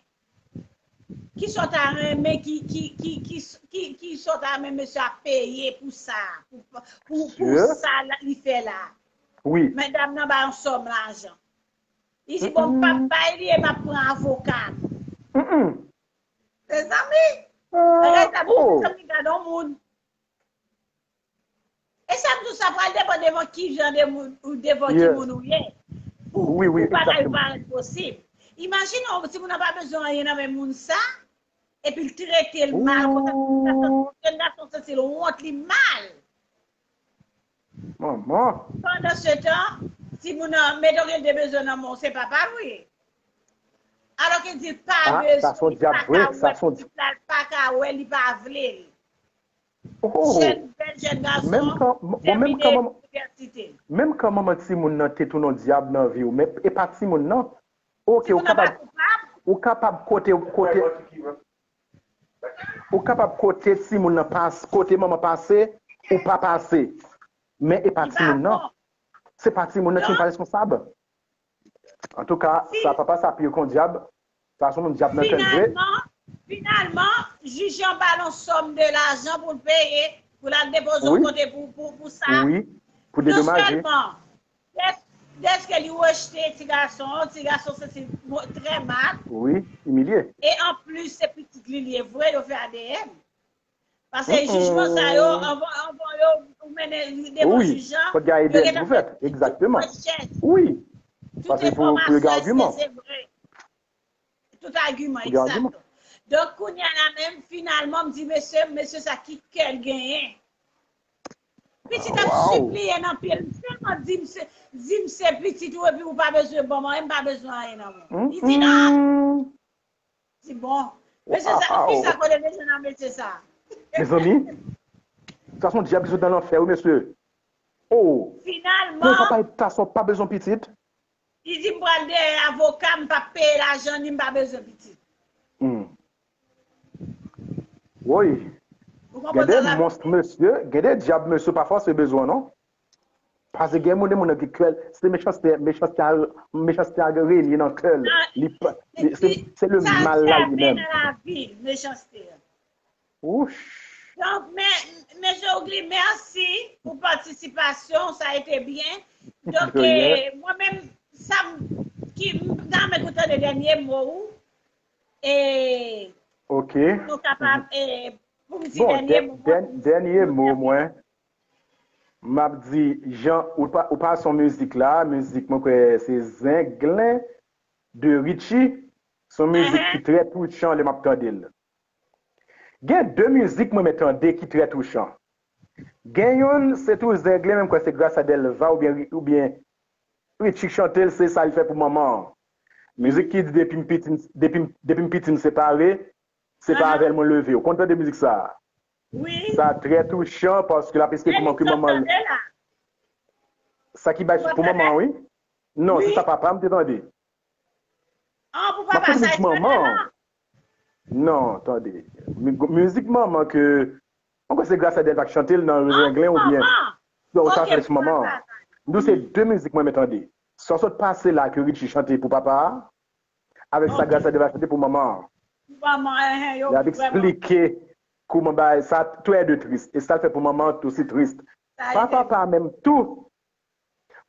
Kisa w ta renmen ki, ki, ki, ki, ki, kisa w ta renmen mesye a peye pou sa, pou, pou, pou sa li fè la? Wi. Men dam nan ba yon sòm lajan. Li di, bon, m p ap bay li e m ap pran avoka m. Mm-mm. Mezanmi, bagay sa pou mezanmi gade yon moun. E sa m di w sa pral depann devan ki jan de moun, ou devan ki moun ou ye. Pou, pou bagay yo parèt posib. Imajine w, timoun nan pa bezwen anyen nan men moun sa, epi l trete l mal, konsa, jèn gason santi l wont, li mal. Manman. Pandan se tan, timoun nan, meton ke l te bezwen nan men w, se papa l ou ye. Alò ke di l pa bezwen, li pa ka wè, li pa ka wè, li pa vle l. Jèn, bèl jèn gason, tèmine inivèsite. Menm kan manman timoun nan te tounen yon dyab nan vi w, men e pa timoun nan. Oke, ou kapab, ou kapab kote, kote, ou kapab kote timoun nan pase, kote manman pase, ou pa pase. Men e pa timoun nan. Se pa timoun nan ki pa responsab. Antouka, sa papa sa pire ke yon dyab. Sa se yon dyab nan kè l vre. Finalman, finalman, jij lan ba l yon sòm de lajan pou l peye, pou l al depoze yon kote pou, pou, pou sa. Wi, pou dedomaje. Non sèlman, dès, dèske li rejte ti gason an, ti gason santi l trè mal. Wi, imilye. E anplis, se pitit li li ye vre, yo fè A D N. Paske jijman sa yo, anvan, anvan yo ou mennen li devan jij lan, yo gentan fè tout rechèch. Wi. Tout enfòmasyon, èske se vre? Tout agiman, egzakto. Donk, kounye a la menm, finalman, m di mesye, mesye sa ki kè l genyen. Pitit ap sipliye nan pye l, m sèlman di m se, di m se pitit ou epi ou pa bezwen ban m anyen, m pa bezwen anyen nan men w. Li di non. Di bon. Mesye sa, fi sa kote mesye nan mesye sa. Mezanmi, sa se yon dyab ki sot nan lanfè wi mesye. Oh. Finalman. Pou papa ta sa pa bezwen pitit. Li di m pral dèyè avoka, m p ap peye lajan ni m pa bezwen pitit. Hmm. Woy. Gen de mons mesye, gen de dyab mesye pa fòse bezwen non. Paske gen moun, moun nan ki krèl, se mechanste, mechanste a, mechanste a renye nan kè l. Li pa, li, se, se le mal la li menm. Mechanste. Wouch. Donk, men, men Jougli, mèsi pou patisipasyon, sa ete byen. Donk, eh, mwen menm, sa m, ki, m ta renmen kou tande dènye mo ou. E, ok. Nou kapab, eh, Bon, dènye mo mwen, m ap di, jan ou pa, ou pa son mizik la, mizik mwen kwè se Zenglen de Richie, se yon mizik ki trè touchan lè m ap tande l. Gen de mizik mwen men tande ki trè touchan. Gen youn, se tou Zenglen, men m kwè se Gracia Delva oubyen, oubyen Richie k chante l, se sa li fè pou manman an. Mizik ki di depi m piti, depi m, depi m piti m separe, se pa avè l mwen leve. Ou konn tande mizik sa a? Sa trè touchan paske l ap esplike kouman ke manman l. Sa ki bay pou manman an, wi. Non, se sa papa m te tande. M ap koute mizik manman an. Non, tande. Mizik manman ke, mwen kwè se Gracia Delva k chante l nan Zenglen oubyen. Bon, sa fè sou manman an. M di w se de mizik mwen men tande. Sa w sot pase la ke Richie chante pou papa a, avèk sa Gracia Delva chante pou manman an. Li ap eksplike kouman bagay sa tou lè de tris. E sa l fè pou manman an tou si tris. Pa papa a menm tou.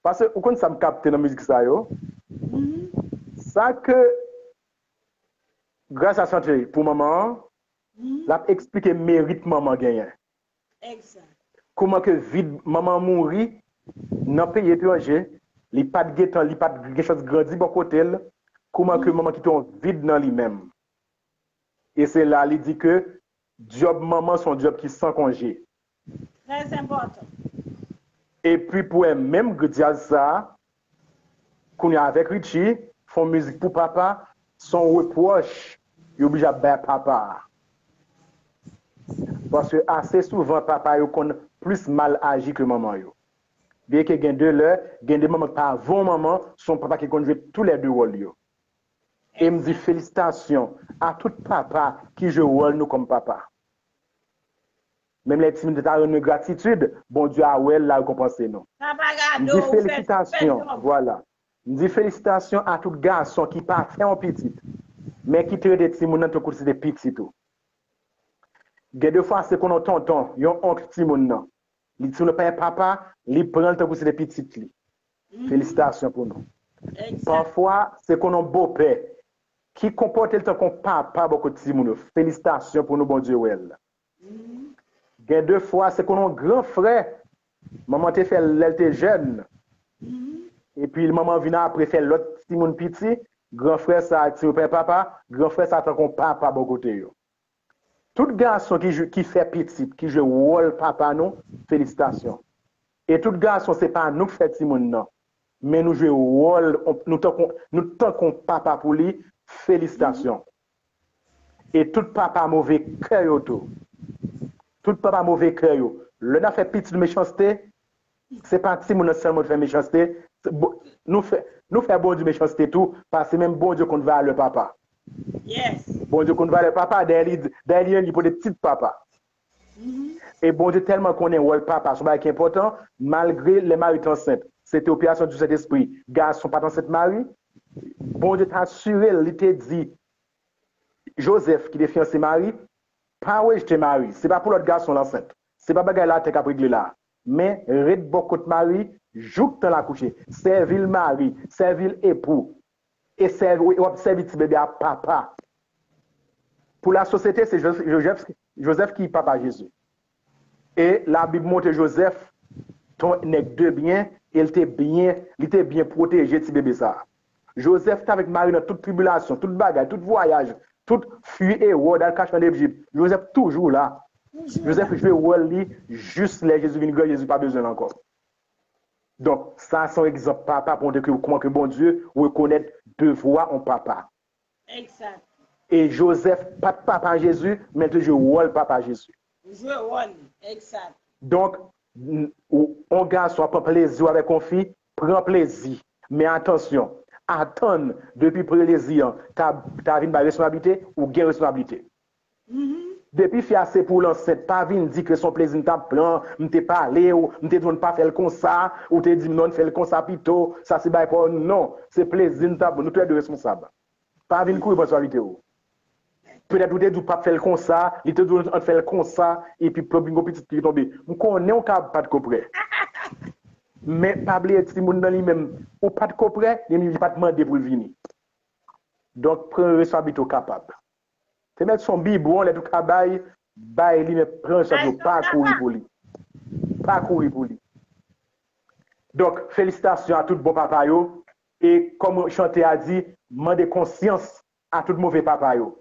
Paske ou konn sa m kapte nan mizik sa yo? Sa ke Gracia chante pou manman an, l ap eksplike merit manman genyen. Kouman ke vid manman mouri nan peyi etranje, li pa t gentan, li pa t gen chans grandi bò kote l, kouman ke manman kite yon vid nan li menm. E se la li di ke djòb manman se yon djòb ki san konje. Trè enpòtan. Epi pou wè menm grenn djaz sa a, kounye a avèk Richie, fè yon mizik pou papa, se yon repwòch yo oblije ap bay papa a. Paske ase souvan papa yo konn plis mal aji ke manman yo. Byenke gen de lè, gen de manman ki pa vo manman, se yon papa ki konn jwe tou lè de wòl yo. E m di felisitasyon a tout papa ki jwe wòl nou kòm papa. Menm lè timoun te ta rann nou gratitid, Bondye a wè l, l a rekonpanse nou. M di felisitasyon, vwala. M di felisitasyon a tout gason ki pa fè yon pitit, men ki trete timoun nan tankou si se te pitit ou. Gen de fwa se konn yon tonton, yon onk timoun nan. Li timoun nan pa gen papa, li pran l tankou si se te pitit li. Felisitasyon pou nou. Pafwa, se konn yon bopè ki konpòte l tankou yon papa bò kote timoun yo. Felisitasyon pou nou, Bondye wè l. Gen de fwa, se konn yon gran frè, manman te fè l lè l te jèn. Epi manman vin apre fè lòt timoun piti, gran frè sa a, timoun pa gen papa, gran frè sa a tankou yon papa bò kote yo. Tout gason ki, ki fè pitit, ki jwe wòl papa nou, felisitasyon. E tout gason, se pa nou k fè timoun nan, men nou jwe wòl, nou tankou, nou tankou papa pou li, felisitasyon. E tout papa move kè yo tou. Tout papa move kè yo. Lè n ap fè pitit nou mechanste, se pa timoun nan sèlman nou fè mechanste. Nou fè, nou fè Bondye mechanste tou, paske menm Bondye konn valè papa. Bondye konn valè papa, dayè li, dayè li, li pote tit papa. E Bondye tèlman konnen wòl papa se yon bagay ki enpòtan, malgre lè Mari te ansent, se te operasyon di Sentespri, gason pa t ansent Mari, Bondye te asire l, li te di Jozèf ki te fiyanse Mari, pa rejte Mari, se pa pou lòt gason l ansent, se pa bagay latè k ap regle la, men ret bò kot Mari jouktan l akouche, sèvi l mari, sèvi l epou. E sèvi, w ap sèvi ti bebe a papa. Pou lasosyete, se Jozèf, Jozèf ki papa Jezi. E Labib montre Jozèf te yon nèg de byen, e l te byen, li te byen pwoteje ti bebe sa a. Jozèf te avèk Mari nan tout tribilasyon, tout bagay, tout vwayaj, tout fwi Ewòd al kache ann Ejip. Jozèf toujou la. Jozèf jwe wòl li jis lè Jezi vin gran, Jezi pa bezwen l ankò. Donk, sa se yon egzanp papa pou montre ke kòman ke Bondye rekonèt devwa yon papa. E Jozèf pa t papa Jezi, men l te jwe wòl papa Jezi. Jwe wòl li, egzak. Donk, yon gason ap pran plezi avèk yon fi, pran plezi. Men atansyon, atann depi plezi an ta, ta vin bay responsablite, ou gen responsablite. Depi fi a se pou l ansent, pa vin di ke se yon plezi m t ap pran, m te pale w, m te di w n pa fè l konsa, ou te di m non, n fè l konsa pito, sa se bagay pa w, non, se plezi n t ap pran, nou tou lè de responsab. Pa vin kouri pran responsabilite w. Petèt ou te di w p ap fè l konsa, li te di w ann fè l konsa, epi plop vin gon pitit ki tonbe. M konnen w ka pa t ko prè. Men pa bliye timoun nan li menm, ou pa t ko prè, li menm li pa t mande pou l vini. Donk pran responsabilite w kapab. Te mèt se yon bibwon lè tou ka bay, Bay li, men pran chans yo, pa kouri pou li. Pa kouri pou li. Donk, felisitasyon a tout bon papa yo. E kòm chante a di, mande konsyans a tout move papa yo.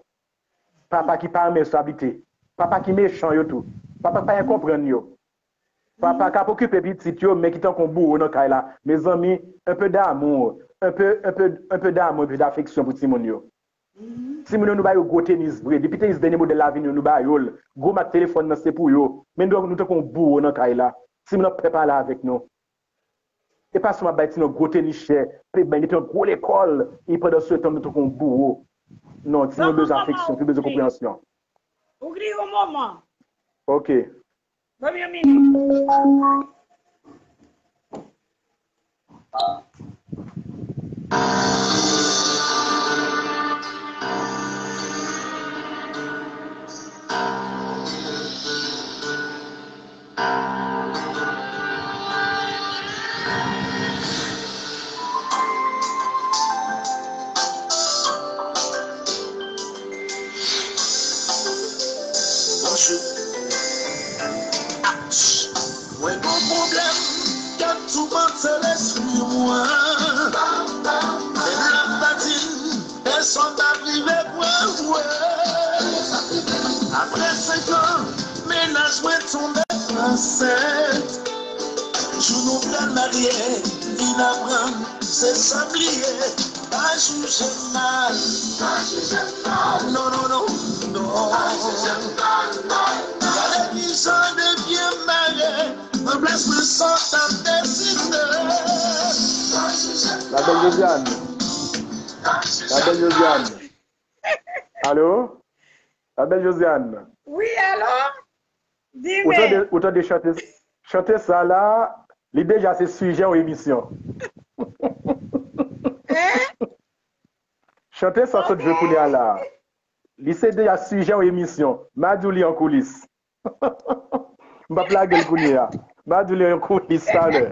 Papa ki pa renmen restavite. Papa ki mechan yo tou. Papa ki pa gen konprann yo. Papa k ap okipe pitit yo, men ki tankou bouwo nan kay la. Mezanmi, un peu d'amour, un peu, un peu, un peu d'amour epi d'affection pou timoun yo. Timoun yo, nou ba yo gwo tenis vre. Depi tenis dènye modèl la vini, nou ba yo l. Gwo mak telefòn nan se pou yo. Men nou, nou tankou yon bouwo nan kay la. Timoun nan pè pale avèk nou. E pa sèlman bay timoun gwo tenis chè, pe bay mete yon gwo lekòl, e pandan se tan nou tankou yon bouwo. Non, timoun bezwen afeksyon, timoun bezwen konpreyansyon. Ou gen yon moman. Ok. Ban m yon minit. Bonjou. Mwen gon pwoblèm k ap toumante lespri mwen. Menm lè m pa di n, pèsonn p ap rive pran mwen. Apre senk an, mennaj mwen tonbe ansent. Jou nou pral marye, vin aprann se sa m li ye. Pa jije m mal. Pa jije m mal. Non, non, non, non. Pa jije m mal, non, non. Gade kijan de pye m mare. Nan plas mwen sa t ap deside. La belle Josiane. La belle Josiane. Allô? La belle Josiane. Wi, alo? Di men. Ou tande, ou tande chante, chante sa la, li deja se sijè yon emisyon. Hein? Chante sa sot jwe kounye a la. Li se deja sijè yon emisyon. M a di w li an koulis. M p ap lage l kounye a. M a di w li an koulis talè.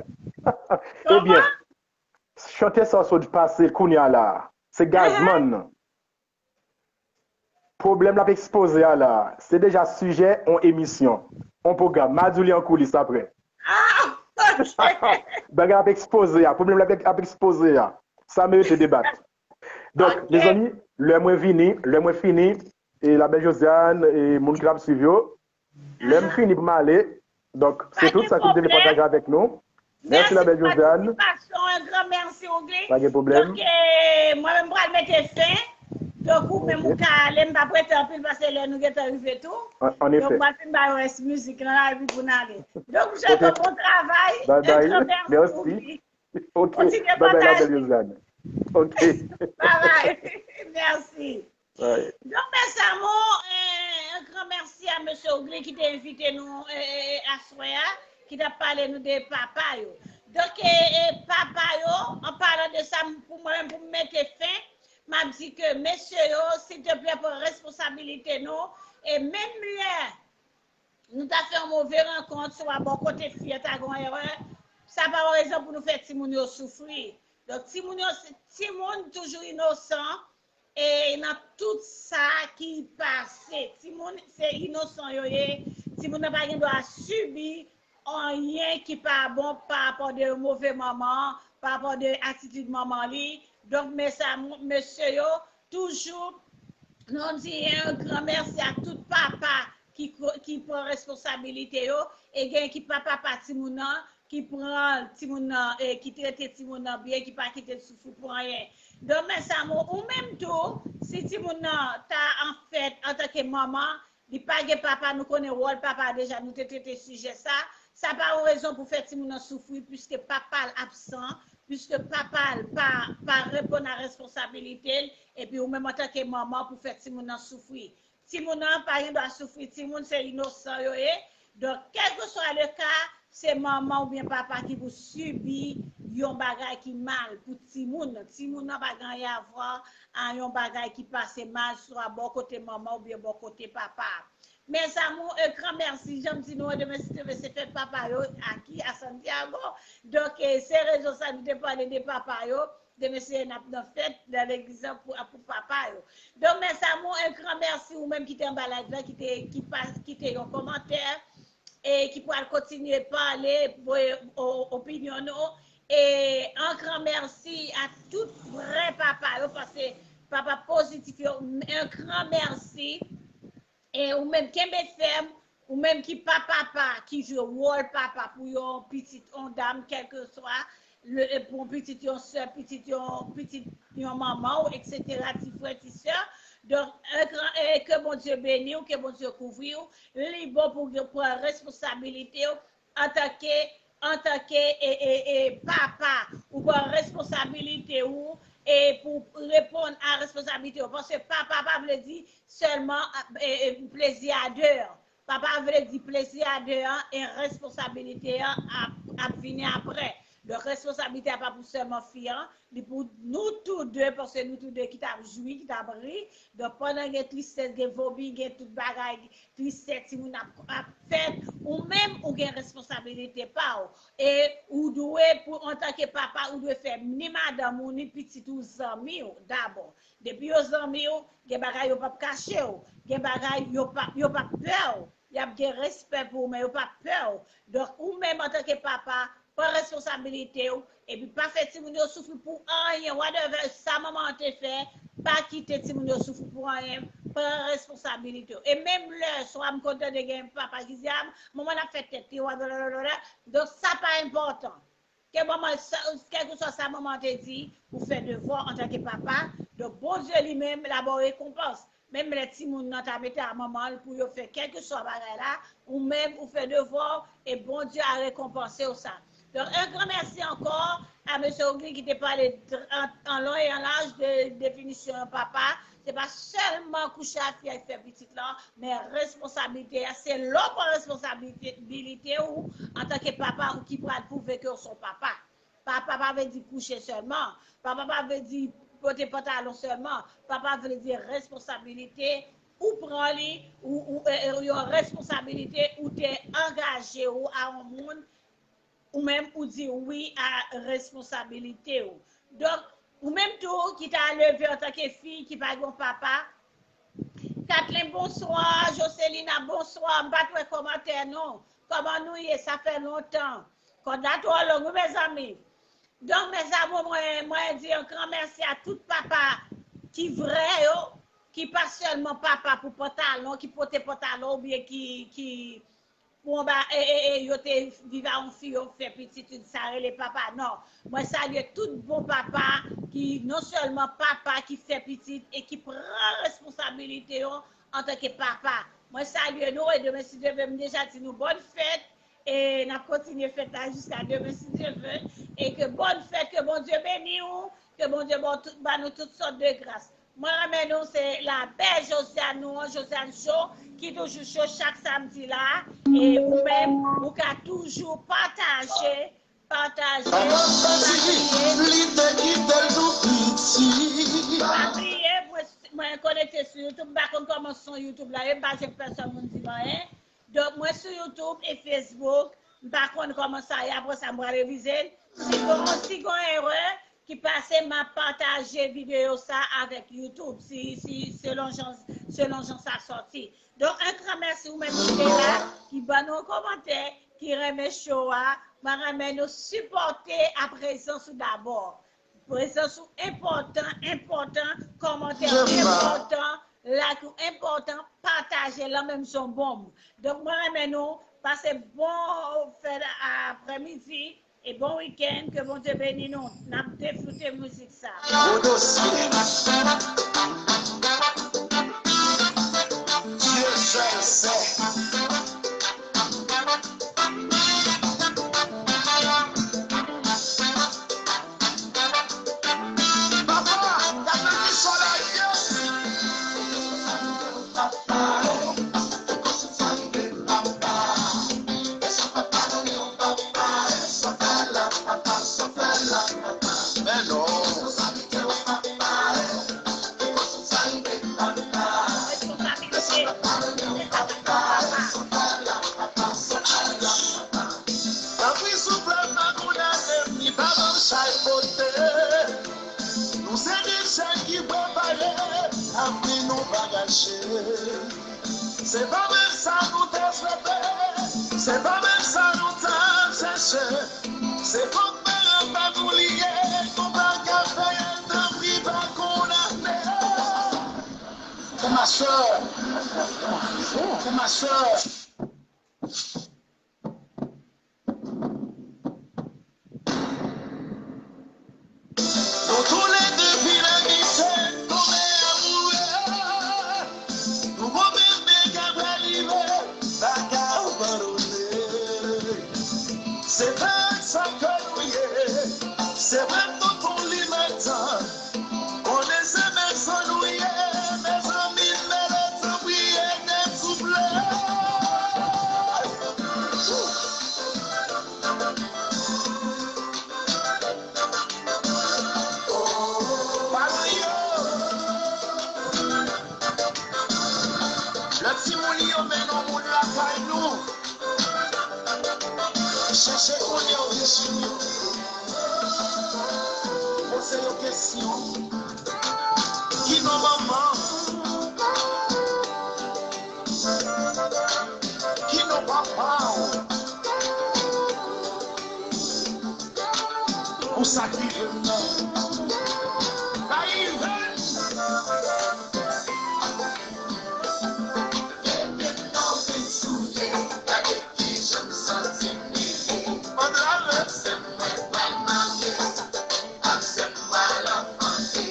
Ebyen, chante sa sot pase kounye a la. Se Gazman. Pwoblèm l ap ekspoze a la, se deja sijè on emisyon, on pwogram. M a di w li an koulis apre. Ah, ok. Bagay ap ekspoze a, pwoblèm l ap, ap ekspoze a. Sa merite debat. Donk, mezanmi, lè mwen vini, lè mwen fini, e la belle Josiane, e moun ki t ap swiv yo, lè m fini pou m ale, donk, se tout sa ke m te vle pataje avèk nou. Mèsi, la belle Josiane. Mèsi pou patisipasyon, un grand merci, Ougli. Pa gen pwoblèm. Donk, eh, mwen menm pral mete fen. Donk, ou menm ou ka ale, m p ap rete anpil paske lè nou gentan rive tou. An, an efè. Donk, mwen fin ba yo rès mizik lan la, epi pou n ale. Donk, m swete w bon travay, un grand merci, Ougli. Ok. Kontinye pataje. Bye bye, la belle Josiane. Ok. Bye bye. Mèsi. Donk, mes amours, eh, un grand merci à Monsieur Ougli ki te envite nou, eh, aswè a, ki t ap pale nou de papa yo. Donk, eh, eh, papa yo, an palan de sa, m, pou mwen menm, pou m mete fen, m ap di ke mesye yo, silteplè, pran responsabilite nou, e menm lè nou ta fè yon move rankont, swa bò kote fi a ta gen yon erè, sa pa yon rezon pou nou fè timoun yo soufri. Donk, timoun yo, timoun toujou inosan, e nan tout sa ki pase. Timoun, se inosan yo ye. Timoun nan pa gen dwa sibi anyen ki pa bon pa rapò de move manman, pa rapò de atitid manman li. Donk, mes amours, mesye yo, toujou, nou di un grand merci a tout papa ki, ki pran responsabilite yo, e gen ki pa papa timoun nan, ki pran timoun nan, e ki trete timoun nan byen, ki pa kite l soufri pou anyen. Donk, mes amours, ou menm tou, si timoun nan ta an fèt, antanke manman, li pa gen papa, nou konnen wòl papa deja, nou te trete sijè sa. Sa pa yon rezon pou fè timoun nan soufri, piske papa l absan, piske papa l pa, pa reponn a responsabilite l, epi ou menm antanke manman pou fè timoun nan soufri. Timoun nan pa gen dwa soufri, timoun se inosan yo ye. Donk, kèlkeswa le ka, se manman oubyen papa ki pou sibi yon bagay ki mal pou timoun nan. Timoun nan pa gen anyen a vwa a yon bagay ki pase mal, swa bò kote manman oubyen bò kote papa. Mes amours, un grand merci. Jan m di nou an, demen si Dye vle, se fèt papa yo, aki, a Santiago. Donk, eh, se rezon sa nou te pale de papa yo. Demen se n ap nan fèt nan legliz lan pou, pou papa yo. Donk, mes amours, un grand merci ou menm ki te anba live la, ki te, ki pa, ki te yon kòmantè, e ki pral kontinye pale, voye o-, opinyon nou. E un grand merci a tout vrè papa yo, paske papa pozitif yo, un grand merci. E ou menm kenbe fèm, ou menm ki pa papa, ki jwe wòl papa pou yon pitit, yon dam, kèlkeswa, le, pou yon pitit, yon sè, pitit, yon pitit, yon manman w, etsetera, ti frè, ti sè. Donk, un grand, e ke Bondye beni w, ke Bondye kouvri w. Li bon pou w pran responsabilite w antanke, antanke, e, e, e papa. Ou pran responsabilite w e pou reponn a responsabilite w. Paske papa pa vle di sèlman, e, e, plezi a de an. Papa vle di plezi a de an e responsabilite an ap, ap vini apre. Donk, responsabilite a pa pou sèlman fi an, li pou nou tou de, paske nou tou de ki t ap jwi, ki t ap ri. Donk, pandan gen tristès, gen vomi, gen tout bagay, tristès, timoun ap, ap fèt, ou menm ou gen responsabilite pa w. E ou dwe, pou, antanke papa, ou dwe fè ni madanm ou, ni pitit ou zanmi w dabò. Depi yo zanmi w, gen bagay yo p ap kache w, gen bagay yo p ap, yo p ap pè w, y ap gen respè pou ou, men yo p ap pè w. Donk, ou menm antanke papa, pran responsabilite w, epi pa fè timoun yo soufri pou anyen, whatever, sa manman an te fè, pa kite timoun yo soufri pou anyen, pran responsabilite w. E menm lè swa m konn tande gen papa ki di, a, manman n ap fè tèt li, whatever, donk sa pa enpòtan. Ke manman, sa, kèlkeswa sa manman te di, ou fè devwa w antanke papa. Donk, Bondye li menm, l ap ba w rekonpans. Menm lè timoun nan ta mete a manman l pou yo fè kèlkeswa bagay la, ou menm, ou fè devwa w, e Bondye a rekonpanse w sa. Donk, un grand merci encore à Monsieur Ogli ki te pale an, an lon e an laj de definisyon yon papa. Se pa sèlman kouche ak fi a ki fè pitit la, men responsablite a, se lè w pran responsablite ou antanke papa ou ki pral pwouve ke w se yon papa. Papa pa vle di kouche sèlman. Papa pa vle di pote pantalon sèlman. Papa vle di responsabilite ou pran li, ou, ou, e, e, yon responsabilite ou te angaje ou a yon moun, ou menm ou di wi a responsabilite ou. Donk, ou menm tou ki ta leve antanke fi ki pa gen papa, Kathleen, bonswa. Joselina, bonswa. M pa t wè kòmantè non. Kòman nou ye? Sa fè lontan. Kòd la twò long, wi, mezanmi. Donk, mezanmi, mwen, mwen di yon gran mèsi a tout papa ki vrè yo, ki pa sèlman papa pou pantalon, ki pote pantalon oubyen ki, ki, bon, ba, e, e, e, yo te viv a yon fi, yo fè pitit, sa rele papa. Non. Mwen salye tout bon papa ki non sèlman papa ki fè pitit e ki pran responsabilite yo antanke papa. Mwen salye nou e demen, si Dye vle, m deja di nou bòn fèt e n ap kontinye fèt la jiska demen, si Dye vle. E ke bòn fèt, ke Bondye beni w, ke Bondye ba w tout, ba nou tout sòt de gras. Mwen renmen nou, se labèl Josiane nou an, Josiane Show, ki toujou cho chak samdi la. E ou menm, ou ka toujou pataje, pataje, pataje. Pa bliye, mwen, mwen konekte sou YouTube, m pa konn kòman son YouTube la ye, m pa janm pèsòn moun di m anyen. Donk, mwen sou YouTube e Facebook, m pa konn kòman sa ye, apre sa, m pral revize l. Si gon, si gon erè, ki pase, m ap pataje videyo sa avèk YouTube, si, si, selon jan, selon jan sa sòti. Donk, un grand mèsi ou menm ki te la, ki ban nou kòmantè, ki renmen show a. Mwen renmen nou sipòte a prezans ou dabò. Prezans ou enpòtan, enpòtan, kòmantè enpòtan, like ou enpòtan, pataje l menm jan bonm. Donk, mwen renmen nou, pase bon fèt aprèmidi. E bon wikenn, ke Bondye beni nou. N ap defloute mizik sa. Gwo dosye. Dye sèl sè. Papa, gade ki solèy ye. pa gache. Se pa menm sa nou te swete, se pa menm sa nou t ap chèche. Se fòk mwen rann pa nou li ye, nou pa ka fè l, tanpri pa kondane. Frè m a sè, frè m a sè. Nou toulède vin amitye, tonbe amoure. Nou gon bebe k ap rive, pa ka abandone. Se pa sa ke nou ye, se vre tonton li mèt. Konnen se mezon nou ye, mezanmi, mele tanpri ede souple. Paran yo, lè timoun yo mennen yon moun lakay nou, chèche konnen orijin yo. Poze yo kesyon. Ki non manman w? Ki non papa w? Pou sa k rive m nan, pa rive m. Gade kijan m santi m ye. Ann rale. Sè mwen pral marye. Ak sè m pral anfante.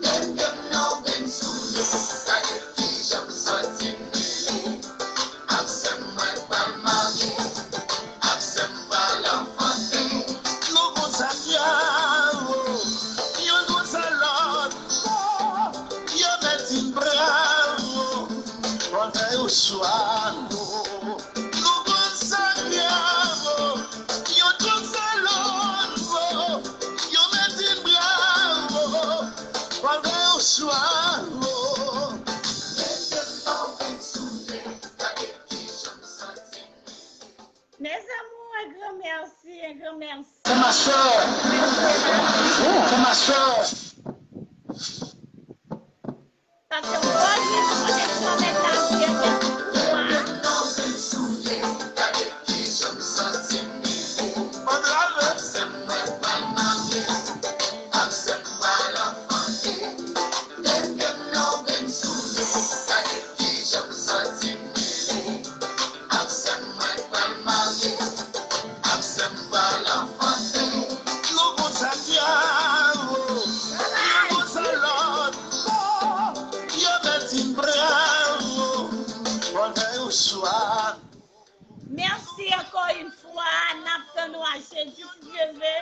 Depi m nan men m sou yo. Gade kijan m santi m ye. Ak sè mwen pral marye. Ak sè m pral anfante. Nou konn sa bravo. Yo konn sa lòt. Yo mèt di bravo. Fò fè yo chwa. Nou konn sa bravo. Yo konn sa lòt. Yo mèt di bravo. Fò fè yo chwa. Mes amours, un grand merci, un grand merci. Frè m a sè, frè m a sè. Pase yon bon jis pwoteksyon mèt la, Bondye fè pou ou a. Ann rale. Nou konn sa bravo, yo konn sa lòt. Yo mèt di bravo. Fò fè yo chwa. Mèsi ankò yon fwa, n ap tann ou a Jezi si Dye vle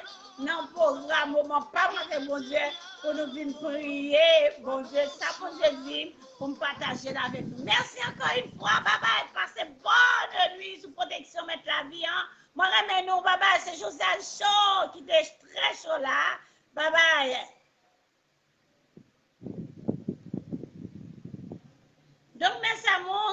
nan pwogram moman pa m avèk Bondye pou nou vin priye Bondye sa Bondye di m pou m pataje l avèk nou. Mèsi ankò yon fwa, babay, pase bòn nwi sou pwoteksyon mèt lavi an. Mwen renmen nou, babay, se Josiane Show ki te trè cho la. Babay. Donk, mes amours,